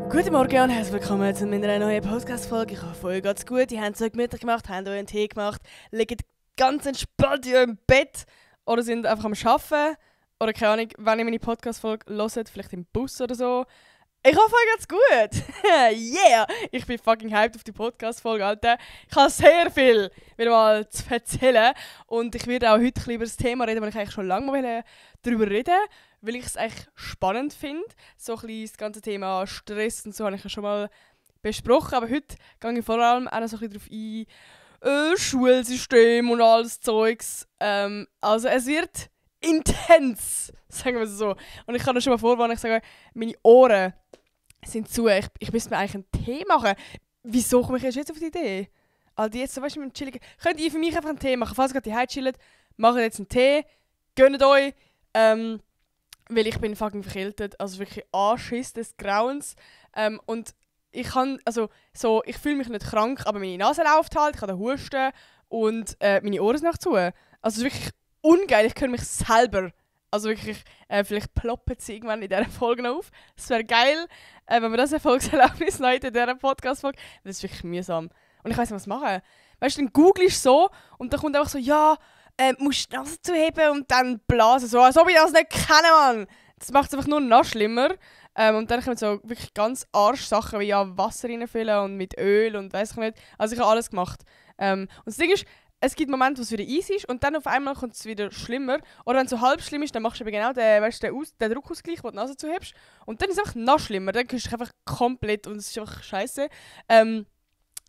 Guten Morgen und herzlich willkommen zu meiner neuen Podcast-Folge. Ich hoffe, euch geht's gut. Ihr habt es euch gemütlich gemacht, habt euch einen Tee gemacht, liegt ganz entspannt in eurem Bett oder sind einfach am Arbeiten. Oder keine Ahnung, wenn ihr meine Podcast-Folge hört, vielleicht im Bus oder so. Ich hoffe, euch geht's gut. Yeah! Ich bin fucking hyped auf die Podcast-Folge, Alter. Ich habe sehr viel wieder mal zu erzählen. Und ich werde auch heute ein bisschen über das Thema reden, weil ich eigentlich schon lange mal darüber reden wollte, weil ich es echt spannend finde. So ein bisschen das ganze Thema Stress und so habe ich ja schon mal besprochen. Aber heute gehe ich vor allem auch noch so ein bisschen darauf ein, Schulsystem und alles Zeugs. Also es wird intens, sagen wir es so. Und ich kann euch schon mal vorwarnen, ich sage, meine Ohren sind zu. Ich müsste mir eigentlich einen Tee machen. Wieso komme ich jetzt auf die Idee? Also jetzt, so, weißt du, mit dem Chilligen. Könnt ihr für mich einfach einen Tee machen? Falls ihr gerade chillt, macht jetzt einen Tee, gönnt euch. Weil ich bin fucking verkältet, also wirklich Anschiss des Grauens. Und ich kann, also so, ich fühle mich nicht krank, aber meine Nase läuft halt, ich habe den Husten und meine Ohren sind noch zu. Also es ist wirklich ungeil, ich höre mich selber. Also wirklich, vielleicht ploppen sie irgendwann in dieser Folge noch auf. Es wäre geil, wenn wir das Erfolgserlebnis noch in dieser Podcast-Folge. Das ist wirklich mühsam. Und ich weiss nicht, was machen. Weißt du, dann googelst so und dann kommt einfach so, ja, musst die Nase zuheben und dann blasen. So, als ob ich das nicht kenne, Mann. Das macht es einfach nur noch schlimmer. Und dann kommen so wirklich ganz Arschsachen wie ja, Wasser reinfüllen und mit Öl und weiss ich nicht. Also ich habe alles gemacht. Und das Ding ist, es gibt Momente, wo es wieder easy ist und dann auf einmal kommt es wieder schlimmer. Oder wenn es so halb schlimm ist, dann machst du eben genau den Druckausgleich, wo du die Nase zuhebst. Und dann ist es einfach noch schlimmer. Dann kriegst du einfach komplett und es ist einfach scheiße.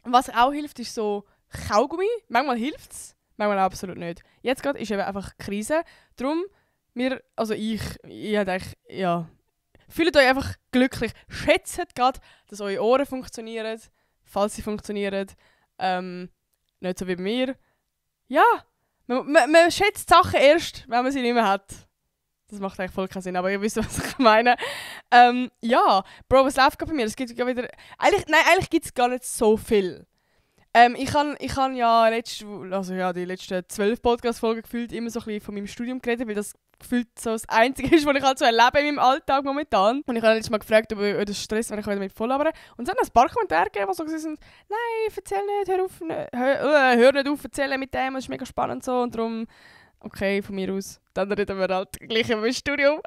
Was auch hilft, ist so Kaugummi. Manchmal hilft es, manchmal auch absolut nicht. Jetzt gerade ist eben einfach Krise. Darum, ich denke, ja, fühlt euch einfach glücklich. Schätzt gerade, dass eure Ohren funktionieren, falls sie funktionieren. Nicht so wie bei mir. Ja, man schätzt Sachen erst, wenn man sie nicht mehr hat. Das macht eigentlich voll keinen Sinn, aber ihr wisst, was ich meine. Ja, Bro, was läuft gerade bei mir? Es gibt wieder... Eigentlich gibt es gar nicht so viel. Ich habe ja die letzten 12 Podcast-Folgen gefühlt immer so ein bisschen von meinem Studium geredet, weil das gefühlt so das Einzige ist, was ich halt so erlebe in meinem Alltag momentan. Und ich habe letztes Mal gefragt, ob das Stress, wenn ich damit voll labere. Und es hat noch ein paar Kommentare gegeben, die so gesagt haben, nein, erzähl nicht, hör nicht auf, erzählen mit dem, es ist mega spannend so. Und darum, okay, von mir aus, dann reden wir halt gleich über mein Studium.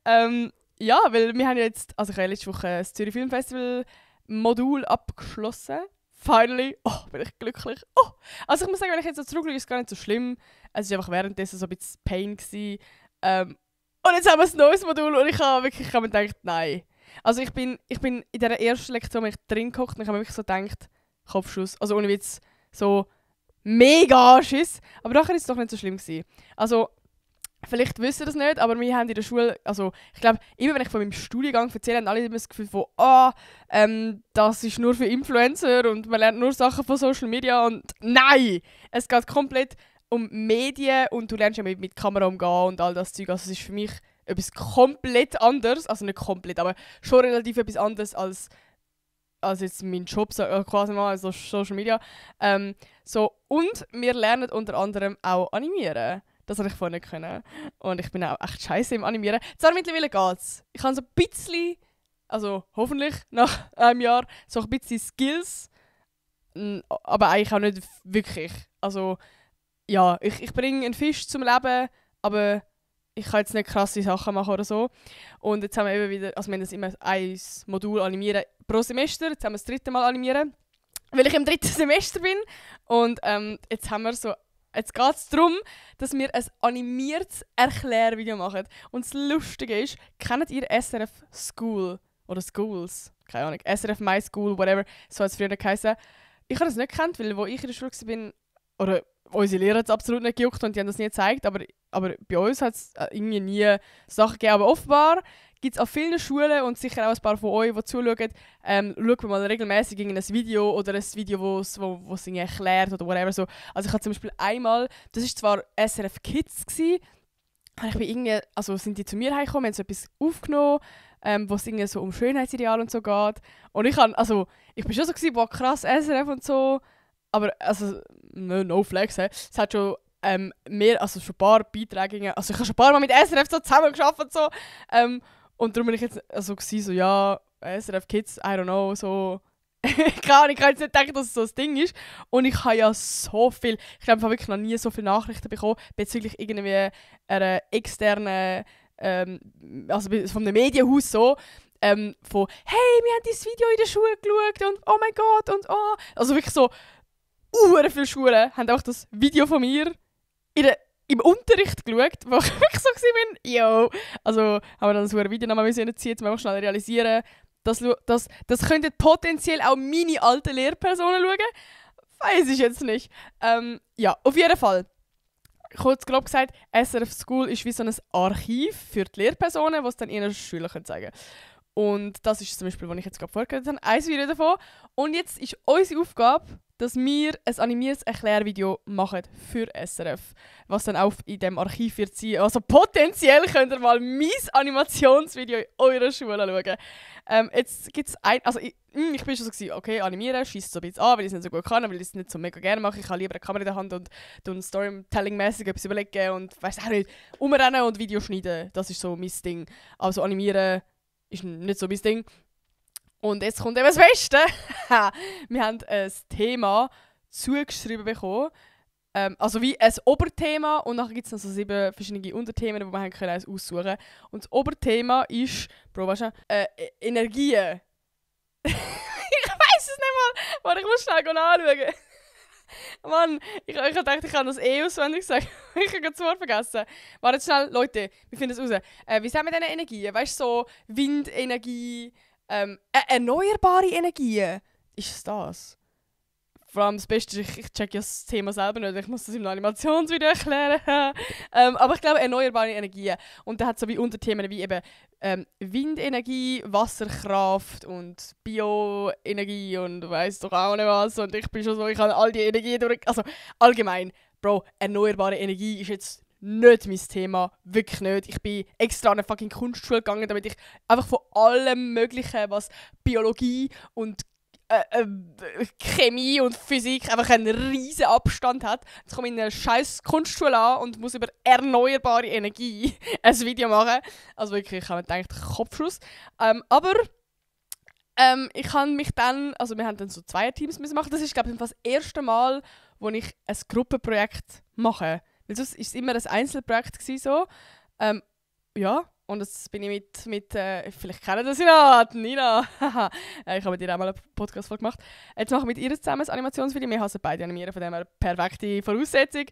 Ja, weil wir haben ja jetzt, also ich habe letzte Woche das Zürich Filmfestival Modul abgeschlossen. Finally. Oh, bin ich glücklich. Oh. Also ich muss sagen, wenn ich jetzt so zurückschaue, ist es gar nicht so schlimm. Es war einfach währenddessen so ein bisschen Pain gewesen. Und jetzt haben wir ein neues Modul und ich habe mir gedacht, nein. Also ich bin in dieser ersten Lektion ich drin gehockt und ich habe mir wirklich so gedacht, Kopfschuss. Also ohne Witz, so mega Schiss. Aber nachher ist es doch nicht so schlimm gewesen. Also vielleicht wisst ihr das nicht, aber wir haben in der Schule, also ich glaube, immer wenn ich von meinem Studiengang erzähle, haben alle immer das Gefühl von, das ist nur für Influencer und man lernt nur Sachen von Social Media und nein! Es geht komplett um Medien und du lernst ja mit Kamera umgehen und all das Zeug. Also es ist für mich etwas komplett anderes, also nicht komplett, aber schon relativ etwas anderes als jetzt mein Job, quasi mal, also Social Media. Und wir lernen unter anderem auch animieren. Das habe ich vorher nicht können. Und ich bin auch echt scheiße im Animieren. Zwar mittlerweile geht's. Ich habe so ein bisschen, also hoffentlich nach einem Jahr, so ein bisschen Skills. Aber eigentlich auch nicht wirklich. Also, ja, ich bringe einen Fisch zum Leben, aber ich kann jetzt nicht krasse Sachen machen oder so. Und jetzt haben wir eben wieder, also wir haben das immer ein Modul animieren pro Semester. Jetzt haben wir das 3. Mal animieren, weil ich im 3. Semester bin. Und jetzt geht es darum, dass wir ein animiertes Erklärvideo machen. Und das Lustige ist, kennt ihr SRF School? Oder Schools? Keine Ahnung. SRF My School, whatever. So hat es früher geheißen. Ich habe das nicht gekannt, weil wo ich in der Schule war, oder unsere Lehrer hat es absolut nicht gejuckt und die haben das nie gezeigt. Aber bei uns hat es irgendwie nie Sachen gegeben. Aber offenbar gibt es an vielen Schulen und sicher auch ein paar von euch, die zuschauen, schauen mal regelmäßig ein Video oder ein Video, wo es erklärt oder whatever. So. Also ich habe zum Beispiel einmal, das war zwar SRF Kids, sind die zu mir heimgekommen, haben so etwas aufgenommen, wo es irgendwie so um Schönheitsideal und so geht. Und ich bin schon so, boah krass, SRF und so. Aber, also, no flex, he. Es hat schon also schon ein paar Beiträge, also ich habe schon ein paar Mal mit SRF so zusammengearbeitet, so. Und darum bin ich jetzt also so, ja, SRF Kids, I don't know, so. Ich habe jetzt nicht gedacht, dass es so ein Ding ist. Und ich habe ja so viel, ich glaube, ich habe wirklich noch nie so viele Nachrichten bekommen bezüglich irgendwie einer externen, also von einem Medienhaus so, von «Hey, wir haben dieses Video in der Schule geschaut und oh mein Gott» und «Oh». Also wirklich so, viele Schulen haben auch das Video von mir im Unterricht geschaut, wo ich wirklich so war, yo. Also haben wir dann so ein Video nochmal reinziehen, jetzt müssen wir schnell realisieren, das könnten potenziell auch meine alten Lehrpersonen schauen. Weiß ich jetzt nicht. Ja, auf jeden Fall. Kurz grob gesagt, SRF School ist wie so ein Archiv für die Lehrpersonen, was dann ihren Schülern zeigen können. Und das ist zum Beispiel, was ich jetzt gerade vorgestellt habe, ein Video davon. Und jetzt ist unsere Aufgabe, dass wir ein animiertes Erklärvideo machen für SRF, was dann auch in diesem Archiv wird sein. Also potenziell könnt ihr mal mein Animationsvideo in eurer Schule schauen. Jetzt gibt es also ich bin schon so, okay, animieren, schießt so ein bisschen an, weil ich es nicht so gut kann, weil ich es nicht so mega gerne mache. Ich habe lieber eine Kamera in der Hand und Storytelling-mäßig etwas überlegen und weiss auch nicht, umrennen und Video schneiden. Das ist so mein Ding. Also animieren ist nicht so mein Ding. Und jetzt kommt eben das Beste. Wir haben ein Thema zugeschrieben bekommen. Also wie ein Oberthema und dann gibt es noch so 7 verschiedene Unterthemen, die wir eins aussuchen können. Und das Oberthema ist, Bro, weißt du, Energien. Ich weiss es nicht mal. Warte, ich muss schnell anschauen. Mann, ich dachte, ich kann das auswendig sagen. Ich habe das Wort vergessen. Warte schnell, Leute, wir finden es raus. Wie sagen wir diese Energien? Weißt du, so Windenergie, erneuerbare Energien. Ist es das? Vor allem das Beste ist, ich check ja das Thema selber nicht, ich muss das im Animationsvideo erklären. Aber ich glaube, erneuerbare Energien. Und da hat es so wie Unterthemen wie eben Windenergie, Wasserkraft und Bioenergie und weiss doch auch nicht was. Und ich bin schon so, ich habe all die Energien durch. Also allgemein, Bro, erneuerbare Energie ist jetzt nicht mein Thema, wirklich nicht. Ich bin extra an eine fucking Kunstschule gegangen, damit ich einfach von allem Möglichen, was Biologie und Chemie und Physik einfach einen riesen Abstand hat. Jetzt komme ich in einer scheiß Kunstschule an und muss über erneuerbare Energie ein Video machen. Also wirklich, ich habe mir gedacht, Kopfschuss. Aber ich habe mich dann, also wir haben dann so 2 Teams müssen machen. Das ist, glaube ich, das erste Mal, wo ich ein Gruppenprojekt mache. Weil sonst war es immer ein Einzelprojekt gewesen, so. Ja, und jetzt bin ich mit vielleicht kennen das ja, Nina. Ich habe mit ihr auch mal eine Podcast-Folge gemacht. Jetzt machen wir mit ihr zusammen ein Animationsvideo. Wir hassen beide animieren, von dem her perfekte Voraussetzung.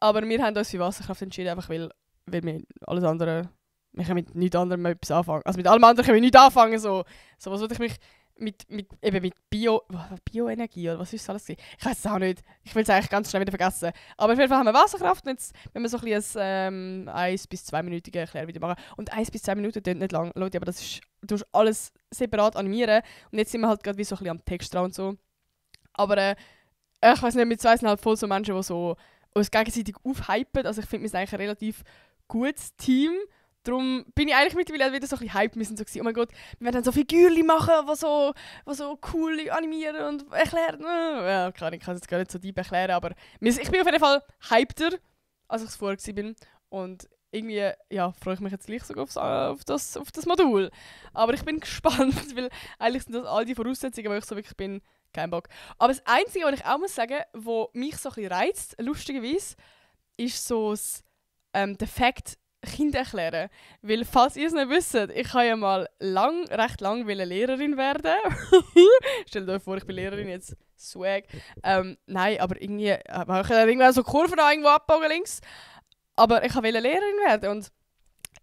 Aber wir haben uns für Wasserkraft entschieden, einfach weil wir alles andere, wir können mit nichts anderem etwas anfangen. Also mit allem anderen können wir nichts anfangen. So was würde ich mich mit Bioenergie oder was ist das alles gewesen? Ich weiß es auch nicht. Ich will es eigentlich ganz schnell wieder vergessen. Aber auf jeden Fall haben wir Wasserkraft und jetzt, wenn wir so ein bisschen 1 bis 2 Minütige Erklärvideo machen. Und 1 bis 2 Minuten klingt nicht lang, Leute, aber das ist, du musst alles separat animieren. Und jetzt sind wir halt gerade wie so ein bisschen am Text dran und so. Aber ich weiß nicht, wir zwei sind halt voll so Menschen, die so uns gegenseitig aufhypen. Also ich finde, wir sind eigentlich ein relativ gutes Team. Darum bin ich eigentlich mittlerweile wieder so ein bisschen hyped. Wir sind so gewesen, oh mein Gott, wir werden dann so Figürchen machen, die so cool animieren und erklären. Ja, klar, ich kann es jetzt gar nicht so deep erklären, aber ich bin auf jeden Fall hypeder, als ich es vorher war. Und irgendwie ja, freue ich mich jetzt gleich sogar auf das Modul. Aber ich bin gespannt, weil eigentlich sind das all die Voraussetzungen, wo ich so wirklich bin, kein Bock. Aber das Einzige, was ich auch muss sagen, was mich so ein bisschen reizt, lustigerweise, ist so der Fakt, Kinder erklären. Weil, falls ihr es nicht wisst, ich habe ja mal recht lang Lehrerin werden. Stellt euch vor, ich bin Lehrerin, jetzt Swag. Nein, aber irgendwie, ich irgendwann so Kurven irgendwo abbogen links. Aber ich wollte Lehrerin werden und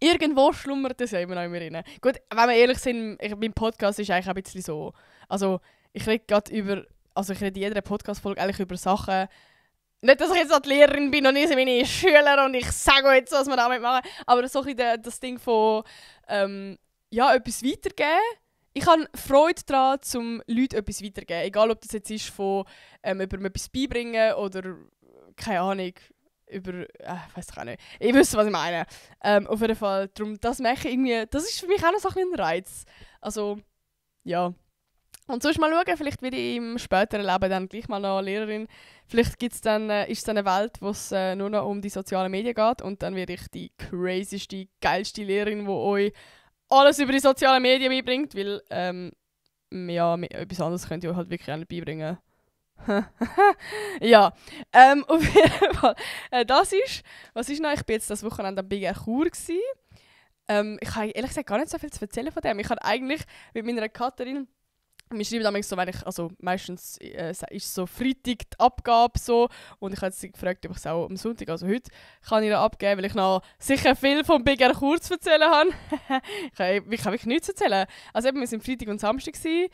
irgendwo schlummert das ja immer noch in mir rein. Gut, wenn wir ehrlich sind, mein Podcast ist eigentlich ein bisschen so, also ich rede in jeder Podcast-Folge eigentlich über Sachen. Nicht, dass ich jetzt die Lehrerin bin und ihr seid meine Schüler und ich sage euch jetzt, was wir damit machen. Aber so ein bisschen das Ding von etwas weitergeben. Ich habe Freude daran, um Leuten etwas weitergeben. Egal, ob das jetzt ist von über etwas beibringen oder keine Ahnung, über ich weiß auch nicht. Ich wüsste, was ich meine. Auf jeden Fall, darum, das ist für mich auch noch so ein bisschen ein Reiz. Also, ja. Und sonst mal schauen, vielleicht werde ich im späteren Leben dann gleich mal noch Lehrerin. Vielleicht ist es dann eine Welt, wo es nur noch um die sozialen Medien geht und dann werde ich die crazyste, geilste Lehrerin, die euch alles über die sozialen Medien beibringt, weil ja, etwas anderes könnt ihr euch halt wirklich auch nicht beibringen. Ja, auf jeden Fall. Was ist noch? Ich bin jetzt das Wochenende am Big Air Chur gsi. Ich habe ehrlich gesagt gar nicht so viel zu erzählen von dem. Ich habe eigentlich mit meiner Katharin, wir schreiben damals so, wenn ich, also meistens ist so Freitag die Abgabe so und ich habe sie gefragt, ob ich es auch am Sonntag, also heute, kann ich abgeben, weil ich noch sicher viel vom Big Air Chur zu erzählen habe. Ich habe wirklich nichts zu erzählen. Also eben, wir waren Freitag und Samstag gewesen,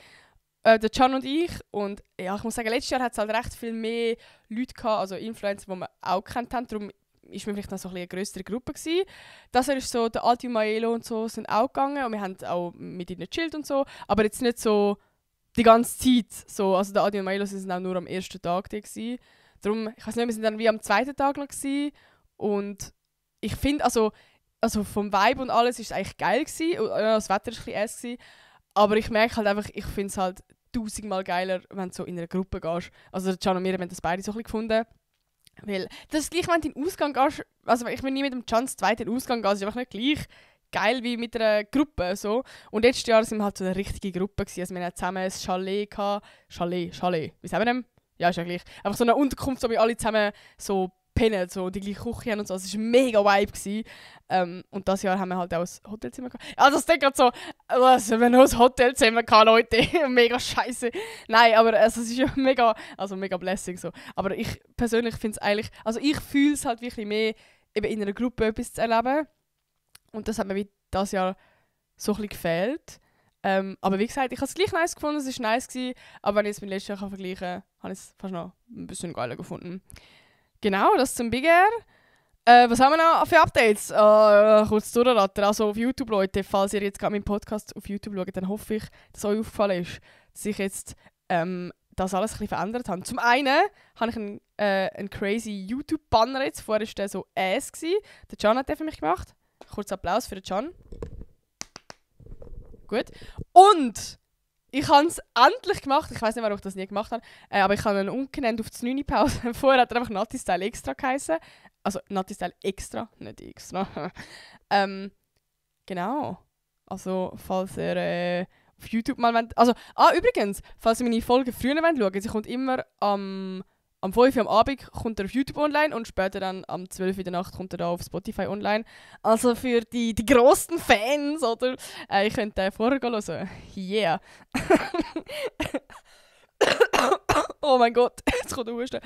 der Can und ich. Und ja, ich muss sagen, letztes Jahr hat es halt recht viel mehr Leute gehabt, also Influencer, die wir auch kennt haben. Darum war wir vielleicht noch so eine größere Gruppe gewesen. Das Jahr ist so, der Alti Maelo und so sind auch gegangen und wir haben auch mit ihnen gechillt und so. Aber jetzt nicht so die ganze Zeit. So, also der Alti und Maelo sind auch nur am ersten Tag da gewesen. Darum, ich weiß nicht, wir sind dann wie am zweiten Tag noch gewesen. Und ich finde, also vom Vibe und alles ist es eigentlich geil gewesen. Und, das Wetter war ein bisschen äss gewesen. Aber ich merke halt einfach, ich finde es halt tausendmal geiler, wenn du so in einer Gruppe gehst. Also Can und wir haben das beide so ein bisschen gefunden. Weil das ist gleich, wenn du in den Ausgang gehst, also ich will nie mit dem Can zu zweit in den Ausgang gehen, das ist einfach nicht gleich geil wie mit einer Gruppe. So. Und letztes Jahr sind wir halt so eine richtige Gruppe gewesen. Also wir hatten zusammen ein Chalet gehabt. Chalet. Wie sagen wir denn? Ja, ist ja gleich. Einfach so eine Unterkunft, wo wir alle zusammen so pennen, so die gleiche Küche haben und so. Es war ein mega Vibe gewesen. Und dieses Jahr haben wir halt auch ein Hotelzimmer gehabt. Also das denkt gerade so, was, wir haben noch ein Hotelzimmer gehabt, Leute. Mega scheiße. Nein, aber also, es ist ja mega blessing so. Aber ich persönlich finde es eigentlich, also ich fühle es halt wirklich mehr, eben in einer Gruppe etwas zu erleben. Und das hat mir wie dieses Jahr so ein bisschen gefehlt. Aber wie gesagt, ich habe es gleich nice gefunden, es war nice gewesen, aber wenn ich es mit letztes Jahr vergleichen kann, habe ich es fast noch ein bisschen geiler gefunden. Genau, das zum Big Air. Was haben wir noch für Updates? Kurz durchraten. Also auf YouTube, Leute, falls ihr jetzt gerade meinen Podcast auf YouTube schaut, dann hoffe ich, dass euch aufgefallen ist, dass ich jetzt das alles ein bisschen verändert habe. Zum einen habe ich einen crazy YouTube-Banner jetzt. Vorher war der so Ass. Der Can hat den für mich gemacht. Kurz Applaus für den Can. Gut. Und ich habe es endlich gemacht. Ich weiß nicht, warum ich das nie gemacht habe. Aber ich habe ihn umgenannt auf die 9. Pause. Vorher hat er einfach Nati Style Extra geheißen. Also Nati Style Extra, nicht Extra. Genau. Also, falls ihr auf YouTube mal wollt. Also, übrigens, falls ihr meine Folgen früher wollt, sie kommt immer am 5 Uhr am Abend kommt er auf YouTube online und später dann am 12 Uhr in der Nacht kommt er da auf Spotify online. Also für die grossen Fans, oder? Ich könnte vorher hören. Yeah. Oh mein Gott, jetzt kommt der Husten.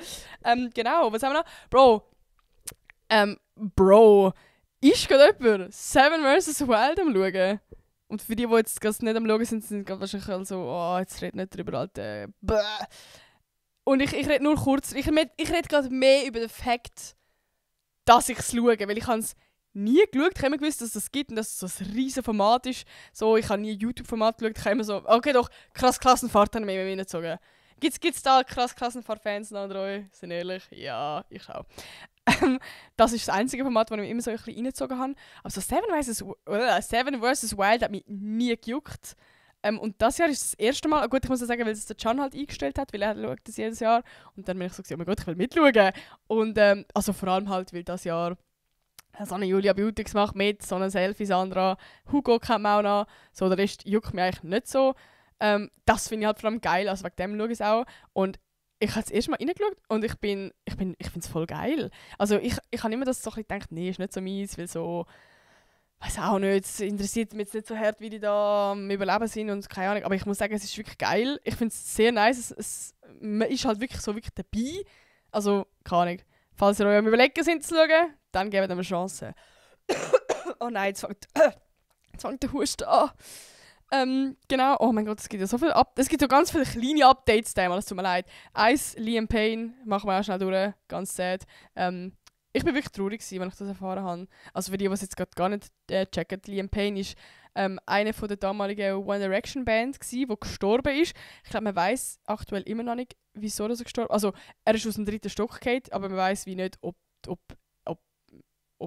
Genau, was haben wir noch? Bro, ist gerade jemand Seven vs. Wild am Schauen? Und für die jetzt nicht am Schauen sind gerade wahrscheinlich also, jetzt redet nicht drüber, Alter. Bäh. Und ich rede nur kurz, ich rede gerade mehr über den Fakt, dass ich es schaue, weil ich es nie geschaut. Ich habe immer gewusst, dass es das gibt und dass es so ein riesen Format ist. So, ich habe nie YouTube-Format geschaut. Ich habe immer so, okay doch, krass Klassenfahrt habe ich mir reingezogen. Gibt's da krass Klassenfahrt-Fans noch unter euch? Sind ehrlich? Ja, ich auch. Das ist das einzige Format, das ich mir immer so ein bisschen reingezogen habe. Aber so Seven vs. Wild hat mich nie gejuckt. Und das Jahr ist das erste Mal, gut, ich muss sagen, weil es der Can halt eingestellt hat, weil er schaut das jedes Jahr. Und dann bin ich so, oh mein Gott, ich will mitschauen. Und also vor allem halt, weil das Jahr so eine Julia Beauty gemacht mit, so eine Selfie Sandra, Hugo kennt man auch noch. So, der Rest juckt mich eigentlich nicht so. Das finde ich halt vor allem geil, also wegen dem schaue ich es auch. Und ich habe das erste Mal reingeschaut und ich finde es voll geil. Also ich habe immer das so ein bisschen gedacht, nee, ist nicht so meins, weil so, weiß auch nicht, es interessiert mich jetzt nicht so hart, wie die da am Überleben sind und keine Ahnung. Aber ich muss sagen, es ist wirklich geil. Ich finde es sehr nice. Man ist halt wirklich dabei. Also, keine Ahnung. Falls ihr euch am Überlegen sind zu schauen, dann gebt ihm eine Chance. Oh nein, jetzt fängt der Husten an. Genau, oh mein Gott, es gibt ja so viel es gibt so ganz viele kleine Updates, das tut mir leid. Liam Payne, machen wir auch schnell durch, ganz sad. Ich bin wirklich traurig gewesen, wenn ich das erfahren habe. Also für die, die es jetzt gerade gar nicht checken, Liam Payne ist einer von der damaligen One Direction Band gsi, der gestorben ist. Ich glaube, man weiß aktuell immer noch nicht, wieso er gestorben ist. Also er ist aus dem 3. Stock gefallen, aber man weiß wie nicht, ob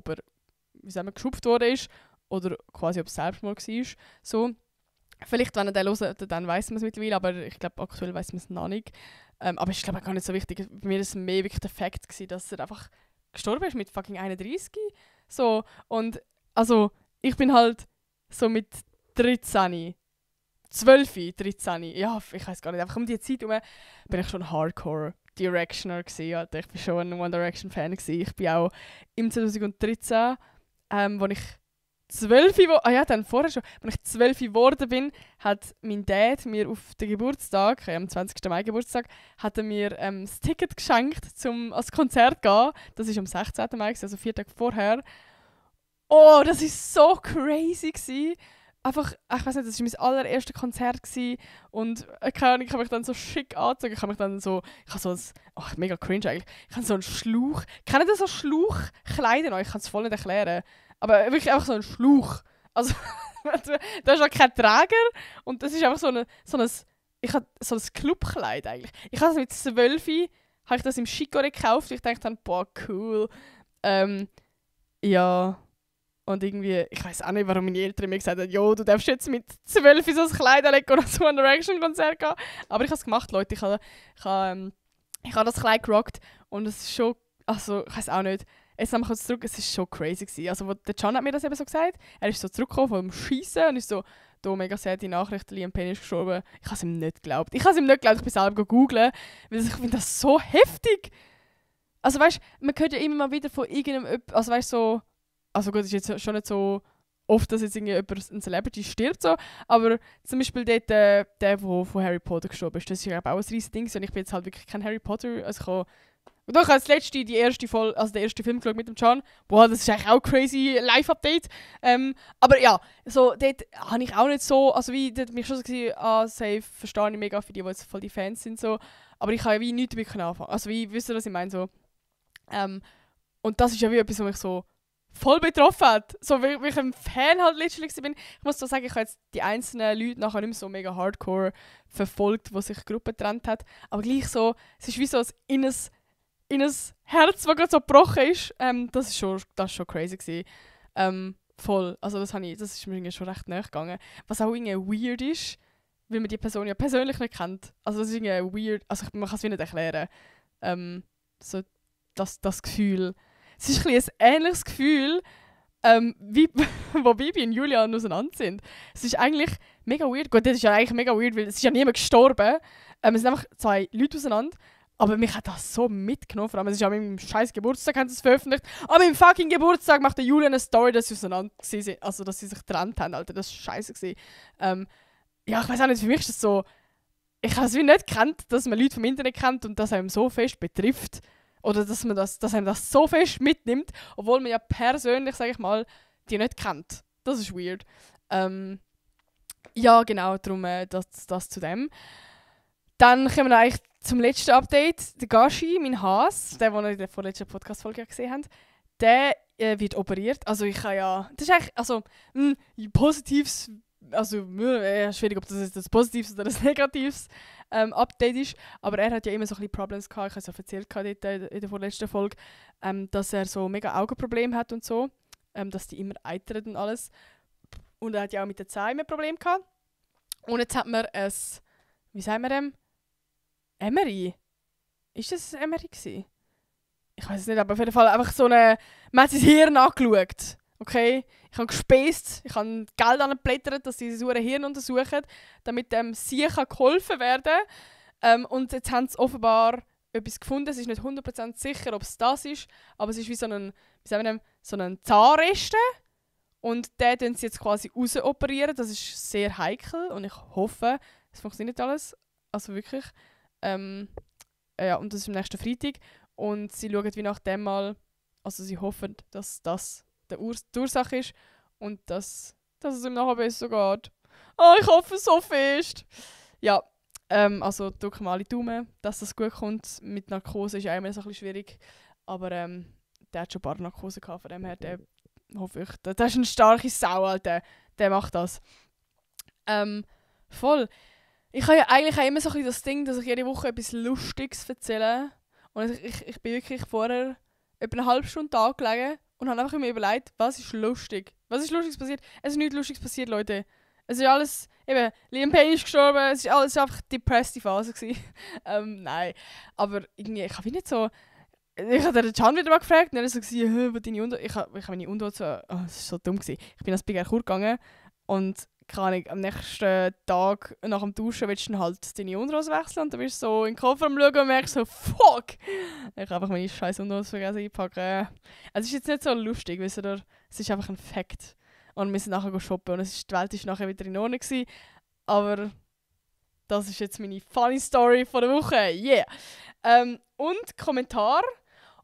er, wie sagen wir, geschupft worden ist oder quasi ob es Selbstmord war. So. Vielleicht, wenn er den hört, dann weiss man es mittlerweile, aber ich glaube, aktuell weiss man es noch nicht. Aber es ist, glaube ich, gar nicht so wichtig. Bei mir war es mehr wirklich der Fakt, dass er einfach gestorben ist mit fucking 31. So, und also, ich bin halt so mit 13, 12, 13, ja, ich weiß gar nicht, einfach um die Zeit herum bin ich schon Hardcore Directioner gewesen, Alter. Ich bin schon ein One Direction Fan gewesen. Ich bin auch im 2013, wo ich 12 dann vorher schon, als ich 12 geworden bin, hat mein Dad mir auf den Geburtstag, am 20. Mai Geburtstag, hat er mir das Ticket geschenkt, um ans Konzert zu gehen. Das war am 16. Mai, also 4 Tage vorher. Oh, das war so crazy gewesen. Einfach, ich weiß nicht, das war mein allererstes Konzert gewesen. Und keine Ahnung, ich habe mich dann so schick angezogen. Ich habe so ein, mega cringe eigentlich. Ich habe so einen Schlauch. Kennt ihr so Schlauchkleider noch? Ich kann es voll nicht erklären. Aber wirklich einfach so ein Schlauch. Also, da ist auch kein Träger. Und das ist einfach so ein Clubkleid eigentlich. Ich habe es mit 12 habe ich das im Chicorée gekauft. Ich dachte dann, boah, cool. Ja. Und irgendwie, ich weiß auch nicht, warum meine Eltern mir gesagt haben, jo, du darfst jetzt mit 12 so ein Kleid anlegen und so ein One Direction Konzert gehen. Aber ich habe es gemacht, Leute. Ich habe das Kleid gerockt. Und es ist schon, also, ich weiß auch nicht. Jetzt nochmal kurz zurück, es war schon crazy gewesen. Also, der Can hat mir das eben so gesagt. Er ist so zurückgekommen vom Schiessen und ist so, da mega sehr die Nachricht, Liam Payne ist gestorben. Ich habe es ihm nicht geglaubt. Ich bin selber googeln, weil ich finde das so heftig. Also weißt, man hört ja immer mal wieder von irgendeinem, also weißt so, also gut, es ist jetzt schon nicht so oft, dass jetzt jemand, ein Celebrity stirbt, so, aber zum Beispiel dort, der von Harry Potter gestorben ist, das ist ja auch ein riesiges Ding und ich bin jetzt halt wirklich kein Harry Potter, also ich habe als letzte den ersten Film geschaut mit dem Can. Boah, das ist eigentlich auch crazy Live-Update. Aber ja, so, dort habe ich auch nicht so, also wie, dort mich schon so gesehen, safe, verstehe ich mega für die jetzt voll die Fans sind, so. Aber ich habe ja wie nichts damit anfangen. Also wie, wisst ihr, was ich meine, so. Und das ist ja wie etwas, was mich so voll betroffen hat. So, weil ich ein Fan halt letztlich bin. Ich muss so sagen, ich habe jetzt die einzelnen Leute nachher nicht mehr so mega hardcore verfolgt, wo sich Gruppe getrennt hat. Aber gleich so, es ist wie so in ein Herz, das gerade so gebrochen ist. Das ist schon crazy gewesen. Voll. Also das ist mir irgendwie schon recht nahe gegangen. Was auch irgendwie weird ist, weil man die Person ja persönlich nicht kennt. Also das ist irgendwie weird. Also man kann es wie nicht erklären. So das Gefühl. Es ist ein bisschen ein ähnliches Gefühl, wie wo Bibi und Julian auseinander sind. Es ist eigentlich mega weird. Gut, das ist ja eigentlich mega weird, weil es ist ja niemand gestorben. Es sind einfach 2 Leute auseinander. Aber mich hat das so mitgenommen. Vor allem, es ist ja an meinem scheiß Geburtstag, haben sie es veröffentlicht. Aber im fucking Geburtstag macht der Julian eine Story, dass sie auseinander waren. Also, dass sie sich getrennt haben, Alter. Das war scheiße gewesen. Ja, ich weiß auch nicht, für mich ist das so... Ich habe es wie nicht gekannt, dass man Leute vom Internet kennt und das einem so fest betrifft. Oder dass einem das so fest mitnimmt, obwohl man ja persönlich, sage ich mal, die nicht kennt. Das ist weird. Ja, genau, darum das zu dem. Dann kommen wir eigentlich zum letzten Update. Der Gashi, mein Hase, den ihr in der vorletzten Podcast-Folge gesehen habt, der wird operiert. Also ich kann ja... Das ist eigentlich... Also, positives... Also, schwierig, ob das ein positives oder ein negatives Update ist. Aber er hat ja immer so ein bisschen Problems gehabt. Ich habe es ja erzählt dort in der vorletzten Folge, dass er so mega Augenprobleme hat und so. Dass die immer eitern und alles. Und er hat ja auch mit den Zähnen immer Probleme gehabt. Und jetzt hat man ein... Wie sagen wir dem? Emery? Ist das ein Emery gewesen? Ich weiß es nicht, aber auf jeden Fall einfach so eine... Man hat sein Hirn angeschaut. Okay? Ich habe gespäßt, ich habe Geld angeblättert, dass sie das Hirn untersuchen, damit sie geholfen werden kann. Und jetzt haben sie offenbar etwas gefunden. Es ist nicht 100% sicher, ob es das ist, aber es ist wie so ein Zahnreste. Und den tun sie jetzt quasi rausoperieren. Das ist sehr heikel und ich hoffe, es funktioniert alles. Also wirklich. Ja, und das ist am nächsten Freitag. Und sie schauen wie nach dem mal, also sie hoffen, dass das die Ursache ist und dass es ihm nachher besser geht. Oh, ich hoffe es so fest. Ja, also drücken wir alle Daumen, dass das gut kommt. Mit Narkose ist ja immer so ein bisschen schwierig. Aber der hat schon ein paar Narkosen gehabt, von dem her, der hoffe ich. Der ist eine starke Sau, Alter. Der macht das. Voll. Ich habe ja eigentlich auch immer so ein bisschen das Ding, dass ich jede Woche etwas Lustiges erzähle. Und ich bin wirklich vorher etwa eine halbe Stunde da gelegen und habe einfach immer überlegt, was ist lustig? Was ist Lustiges passiert? Es ist nichts Lustiges passiert, Leute. Es ist alles, eben, Liam Payne ist gestorben, es ist alles einfach die depressed Phase gewesen. Nein, aber irgendwie, ich habe wie nicht so... Ich habe den Can wieder mal gefragt und er war so, wo deine Unterhose... Ich habe meine Unterhose so... Oh, das war so dumm gewesen. Ich bin ans Big Air Chur gegangen und keine Ahnung, am nächsten Tag nach dem Duschen willst du dann halt deine Unterhose wechseln und dann bist du so in den Koffer am Schauen und merkst so, fuck! Ich habe einfach meine scheiß Unterhose vergessen einpacken. Es ist jetzt nicht so lustig, wisst ihr? Es ist einfach ein Fakt. Und wir sind nachher shoppen und die Welt war nachher wieder in Ordnung gewesen. Aber das ist jetzt meine funny Story von der Woche. Yeah! Und Kommentar.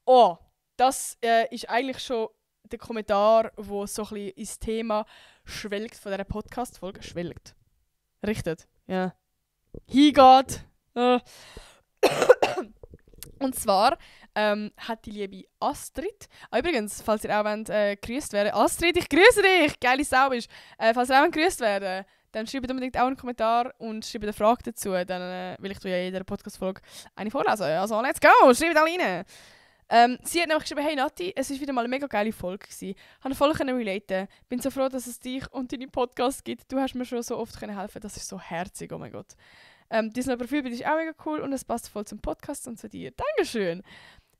Oh, das ist eigentlich schon der Kommentar, der so ein bisschen ins Thema schwelgt von dieser Podcast-Folge. Schwelgt. Richtet. Ja. Hingeht. Und zwar hat die liebe Astrid, übrigens, falls ihr auch gegrüßt werden wollt, Astrid, ich grüße dich, geile Sau bist. Falls ihr auch gegrüßt werden, dann schreibt unbedingt auch einen Kommentar und schreibt eine Frage dazu, dann will ich ja in jeder Podcast-Folge eine vorlesen. Also let's go, schreibt alle rein. Sie hat nämlich geschrieben, hey Nati, es war wieder mal eine mega geile Folge gewesen. Habe voll relaten. Bin so froh, dass es dich und deine Podcasts gibt. Du hast mir schon so oft helfen. Das ist so herzig, oh mein Gott. Dein Profilbild ist auch mega cool und es passt voll zum Podcast und zu dir. Dankeschön.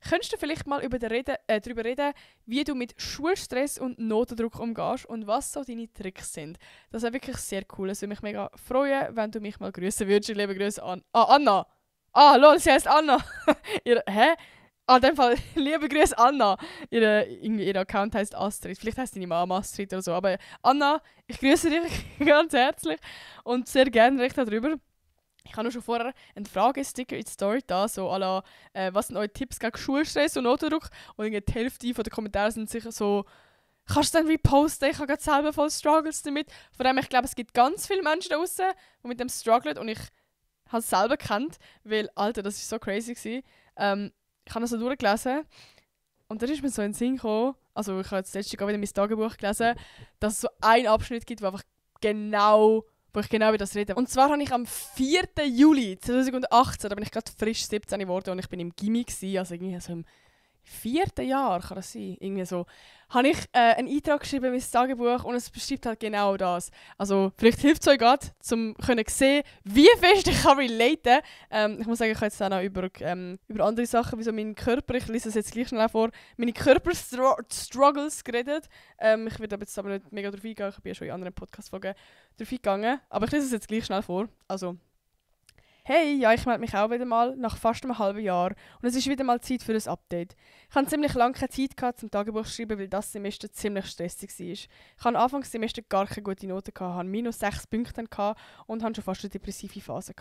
Könntest du vielleicht mal darüber reden, wie du mit Schulstress und Notendruck umgehst und was so deine Tricks sind? Das wäre wirklich sehr cool. Es würde mich mega freuen, wenn du mich mal grüßen würdest. Liebe Grüße an Anna. Lol, sie heißt Anna. Hä? In dem Fall, liebe Grüße Anna. Ihr Account heisst Astrid. Vielleicht heisst deine Mama Astrid oder so. Aber Anna, ich grüße dich ganz herzlich und sehr gerne recht darüber. Ich habe noch schon vorher einen Fragesticker in die Story da, so à la, was sind eure Tipps gegen Schulstress und Notendruck? Und die Hälfte der Kommentare sind sicher so, kannst du dann reposten? Ich habe gerade selber voll Struggles damit. Von dem, ich glaube, es gibt ganz viele Menschen da draußen, die mit dem strugglen und ich habe es selber gekannt, weil, Alter, das war so crazy gewesen. Ich habe das so durchgelesen und dann ist mir so in den Sinn gekommen, also ich habe jetzt letztens wieder mein Tagebuch gelesen, dass es so einen Abschnitt gibt, wo ich genau über das rede. Und zwar habe ich am 4. Juli 2018, da bin ich gerade frisch 17 geworden und ich bin im Gymi gewesen, also irgendwie so im 4. Jahr, kann das sein? Irgendwie so. Habe ich einen Eintrag geschrieben in mein Tagebuch und es beschreibt halt genau das. Also vielleicht hilft es euch gerade, um zu sehen, wie fest ich kann relaten kann. Ich muss sagen, ich habe jetzt auch noch über andere Sachen, wie so mein Körper, ich lese es jetzt gleich schnell vor, meine Körper-Struggles geredet. Ich werde jetzt aber nicht mega darauf eingehen, ich bin ja schon in anderen Podcast-Folgen darauf eingegangen. Aber ich lese es jetzt gleich schnell vor. Also, hey, ja, ich melde mich auch wieder mal nach fast einem halben Jahr und es ist wieder mal Zeit für ein Update. Ich hatte ziemlich lange keine Zeit gehabt, zum Tagebuch zu schreiben, weil das Semester ziemlich stressig war. Ich hatte Anfangs Semester gar keine gute Noten, hatte -6 Punkte und hatte schon fast eine depressive Phase.